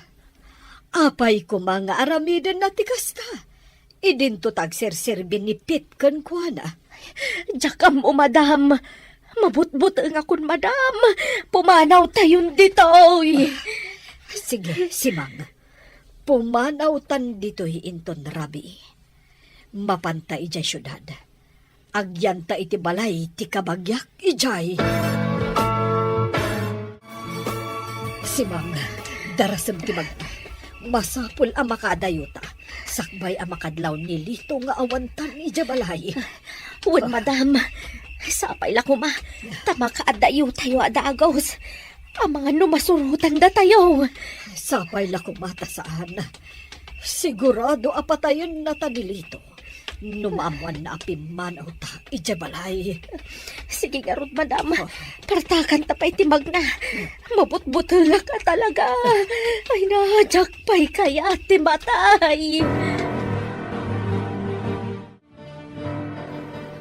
Apay koma nga aramidenna ti kasta? Idinto ta agserserbi ni Pete kenkuana. Diak ammo, madam. Mabutbutengakon, madam. Pumanawtayon ditoy. Sige, Simang. Pumanawtan ditoy inton rabii. Mapanta idiay siudad. Agyanta iti balay ti kabagiak idiay. Simang, darasem ti magna. Masapul a makaadayota. Sakbay a makadlaw ni Lito nga awantan idiay balay. Wen, madam. Sapay la koma ta makaadayotayo a dagus. Amangan no masurotan datayo. Sapay la koma ta saan. Sigurado a patayenna ta ni Lito. No maammoanna a pimmanawta idiay balay. Sige ngarud, madam. Oh. Partakanta pay ti magna. Mabutbutengak a talaga. Ay na, diak pay kayat ti matay.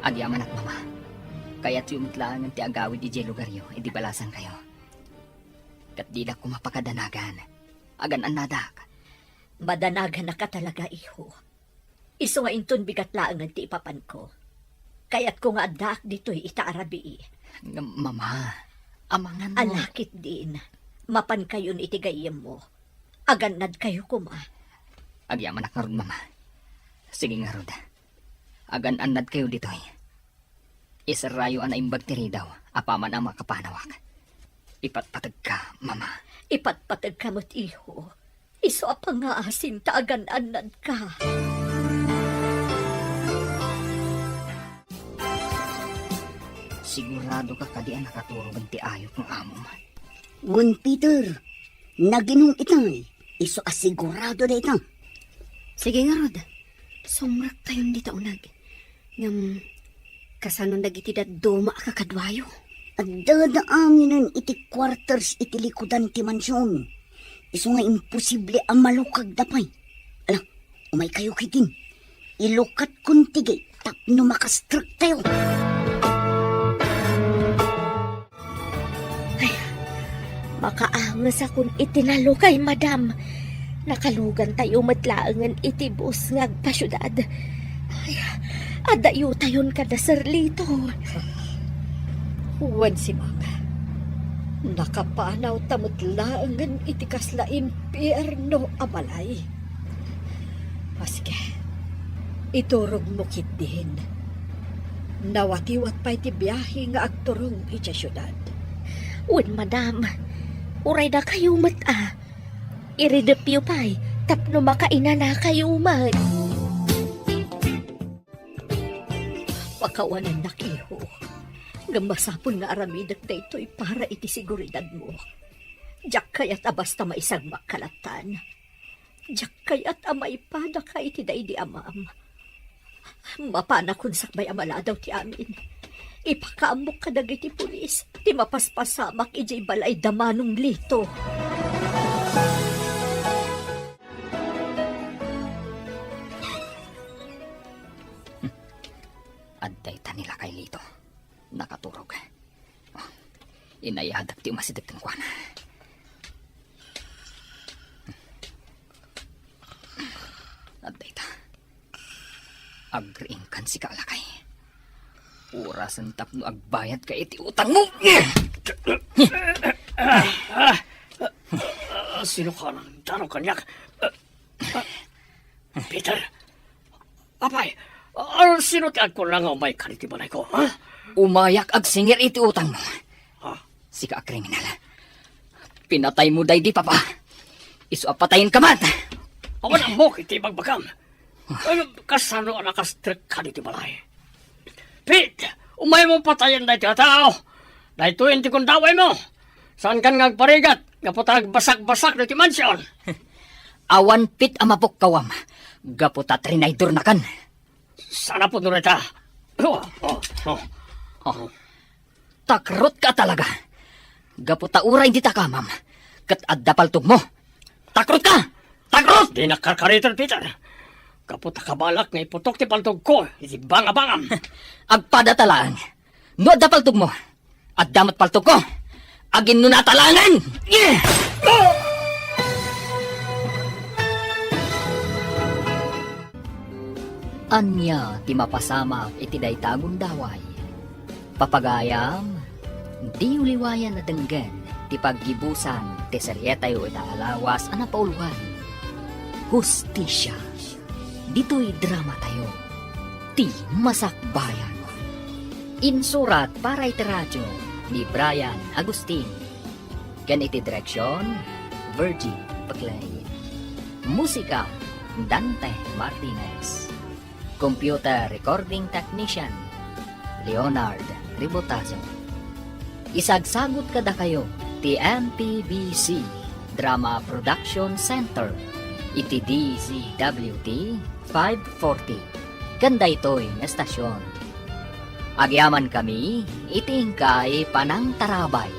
Agyamanak, mama. Kayatyo met laengen ti agawid idiay lugaryo idi balasangkayo. Ket didak koma pakadanagan. Agan-annadak. Madanaganak a talaga, iho. Isu nga inton bigat laengen ti ipapanko, kayatko nga addaak ditoy ita a rabii. Ngem, mama, amangan no... Ala ketdin, mapankayon iti gayyemmo. Agannadkayo koma. Agyamanak ngarud, mama. Sige ngarud. Agan-annadkayo ditoy. Iserrayo a naimbag ti ridaw apaman a makapanawak. Ipatpategka, mama. Ipatpategka met, iho. Isu a pangngaasim ta agan-annadka. Siguradoka kadi a nakaturogen ti ayup nga amom? Wen, Peter, naginum itay. Isu a sigurado dayta. Sige ngarud, sumrektayon dita uneg. Ngem, kasano dagiti dadduma a kakaduayo? Addada aminen iti quarters iti likudan ti mansion. Isu nga imposible a malukagda pay. Ala, umaykayo ketdin. Ilukatkon ti gate tapno makastrektayo. Ay, makaangesakon iti nalukay, madam. Nakalugantayo met laengen iti bus nga agpasiudad. Ay, adayotayon kada Sir Lito. Wen, Simang, nakapanawta met laengen iti kasla impierno a balay. A, sige, iturogmo ketdin. Nawatiwat pay ti biahe nga agturong idiay siudad. Wen, madam, uray dakayo met a. Iridepyo pay tapno makainanakayo met. Pakawanennak, iho. Ngem masapul nga aramidek daytoy para iti seguridadmo. Diak kayat a basta maisagmak kalatan. Diak kayat a maipadaka iti daydi amam. Mapanakon sakbay a maladaw ti amin. Ipakaammok kadagiti pulis ti mapaspasamak idiay balay da Manong Lito. Adda ita ni Lakay Lito. Nakaturog. Inayadak ti umasideg kenkuana. Adda ita. Agriingkan sika, Lakay. Orasen tapno agbayadka iti utangmo. Ah, sino ka nang dano kaniak? Peter, apay, ah, sino ti agkuna nga umayka iti balayko, ha? Umayak agsingir iti utangmo. Ha? Sika a kriminal. Pinataymo daydi papa. Isu a patayenka met. Awan ammok iti ibagbagam. Ay, kasano a nakastrekka iti balay? Pete, umaymo patayen daytoy a tao. Daytoy ti gundawaymo. Saankan nga agparigat gapu ta agbasakbasak daytoy mansion. Awan pete a mapukkawam gapu ta trinaydornakan. Saan a pudno dayta? Oh, oh, oh. Oh. Takrotka talaga. Gapu ta uray dita kamam, ket adda paltogmo. Takrotka! Takrot! Dinak karkariten, Peter. Gapu ta kabalak nga iputok ti paltogko iti bangabangam. Agpadata laeng. No adda paltogmo, adda met paltogko. Aginnunata laengen! Ania ti mapasamak iti dayta a gundaway? Papagayam, diyo liwayan a denggen ti paggibusan ti serietayo ita a lawas a napauluan, Hustisia. Ditoy dramatayo, Ti Masakbayan. Insurat para iti radio ni Brian Agustin. Ken iti direksion, Virgie Paclay. Musika, Dante Martinez. Computer recording technician, Leonard Ribotazo. Isagsagut kadakayo ti M P B C Drama Production Center iti D Z W T five forty ken daytoy nga estasion. Agyamankami iti inkay panangtarabay.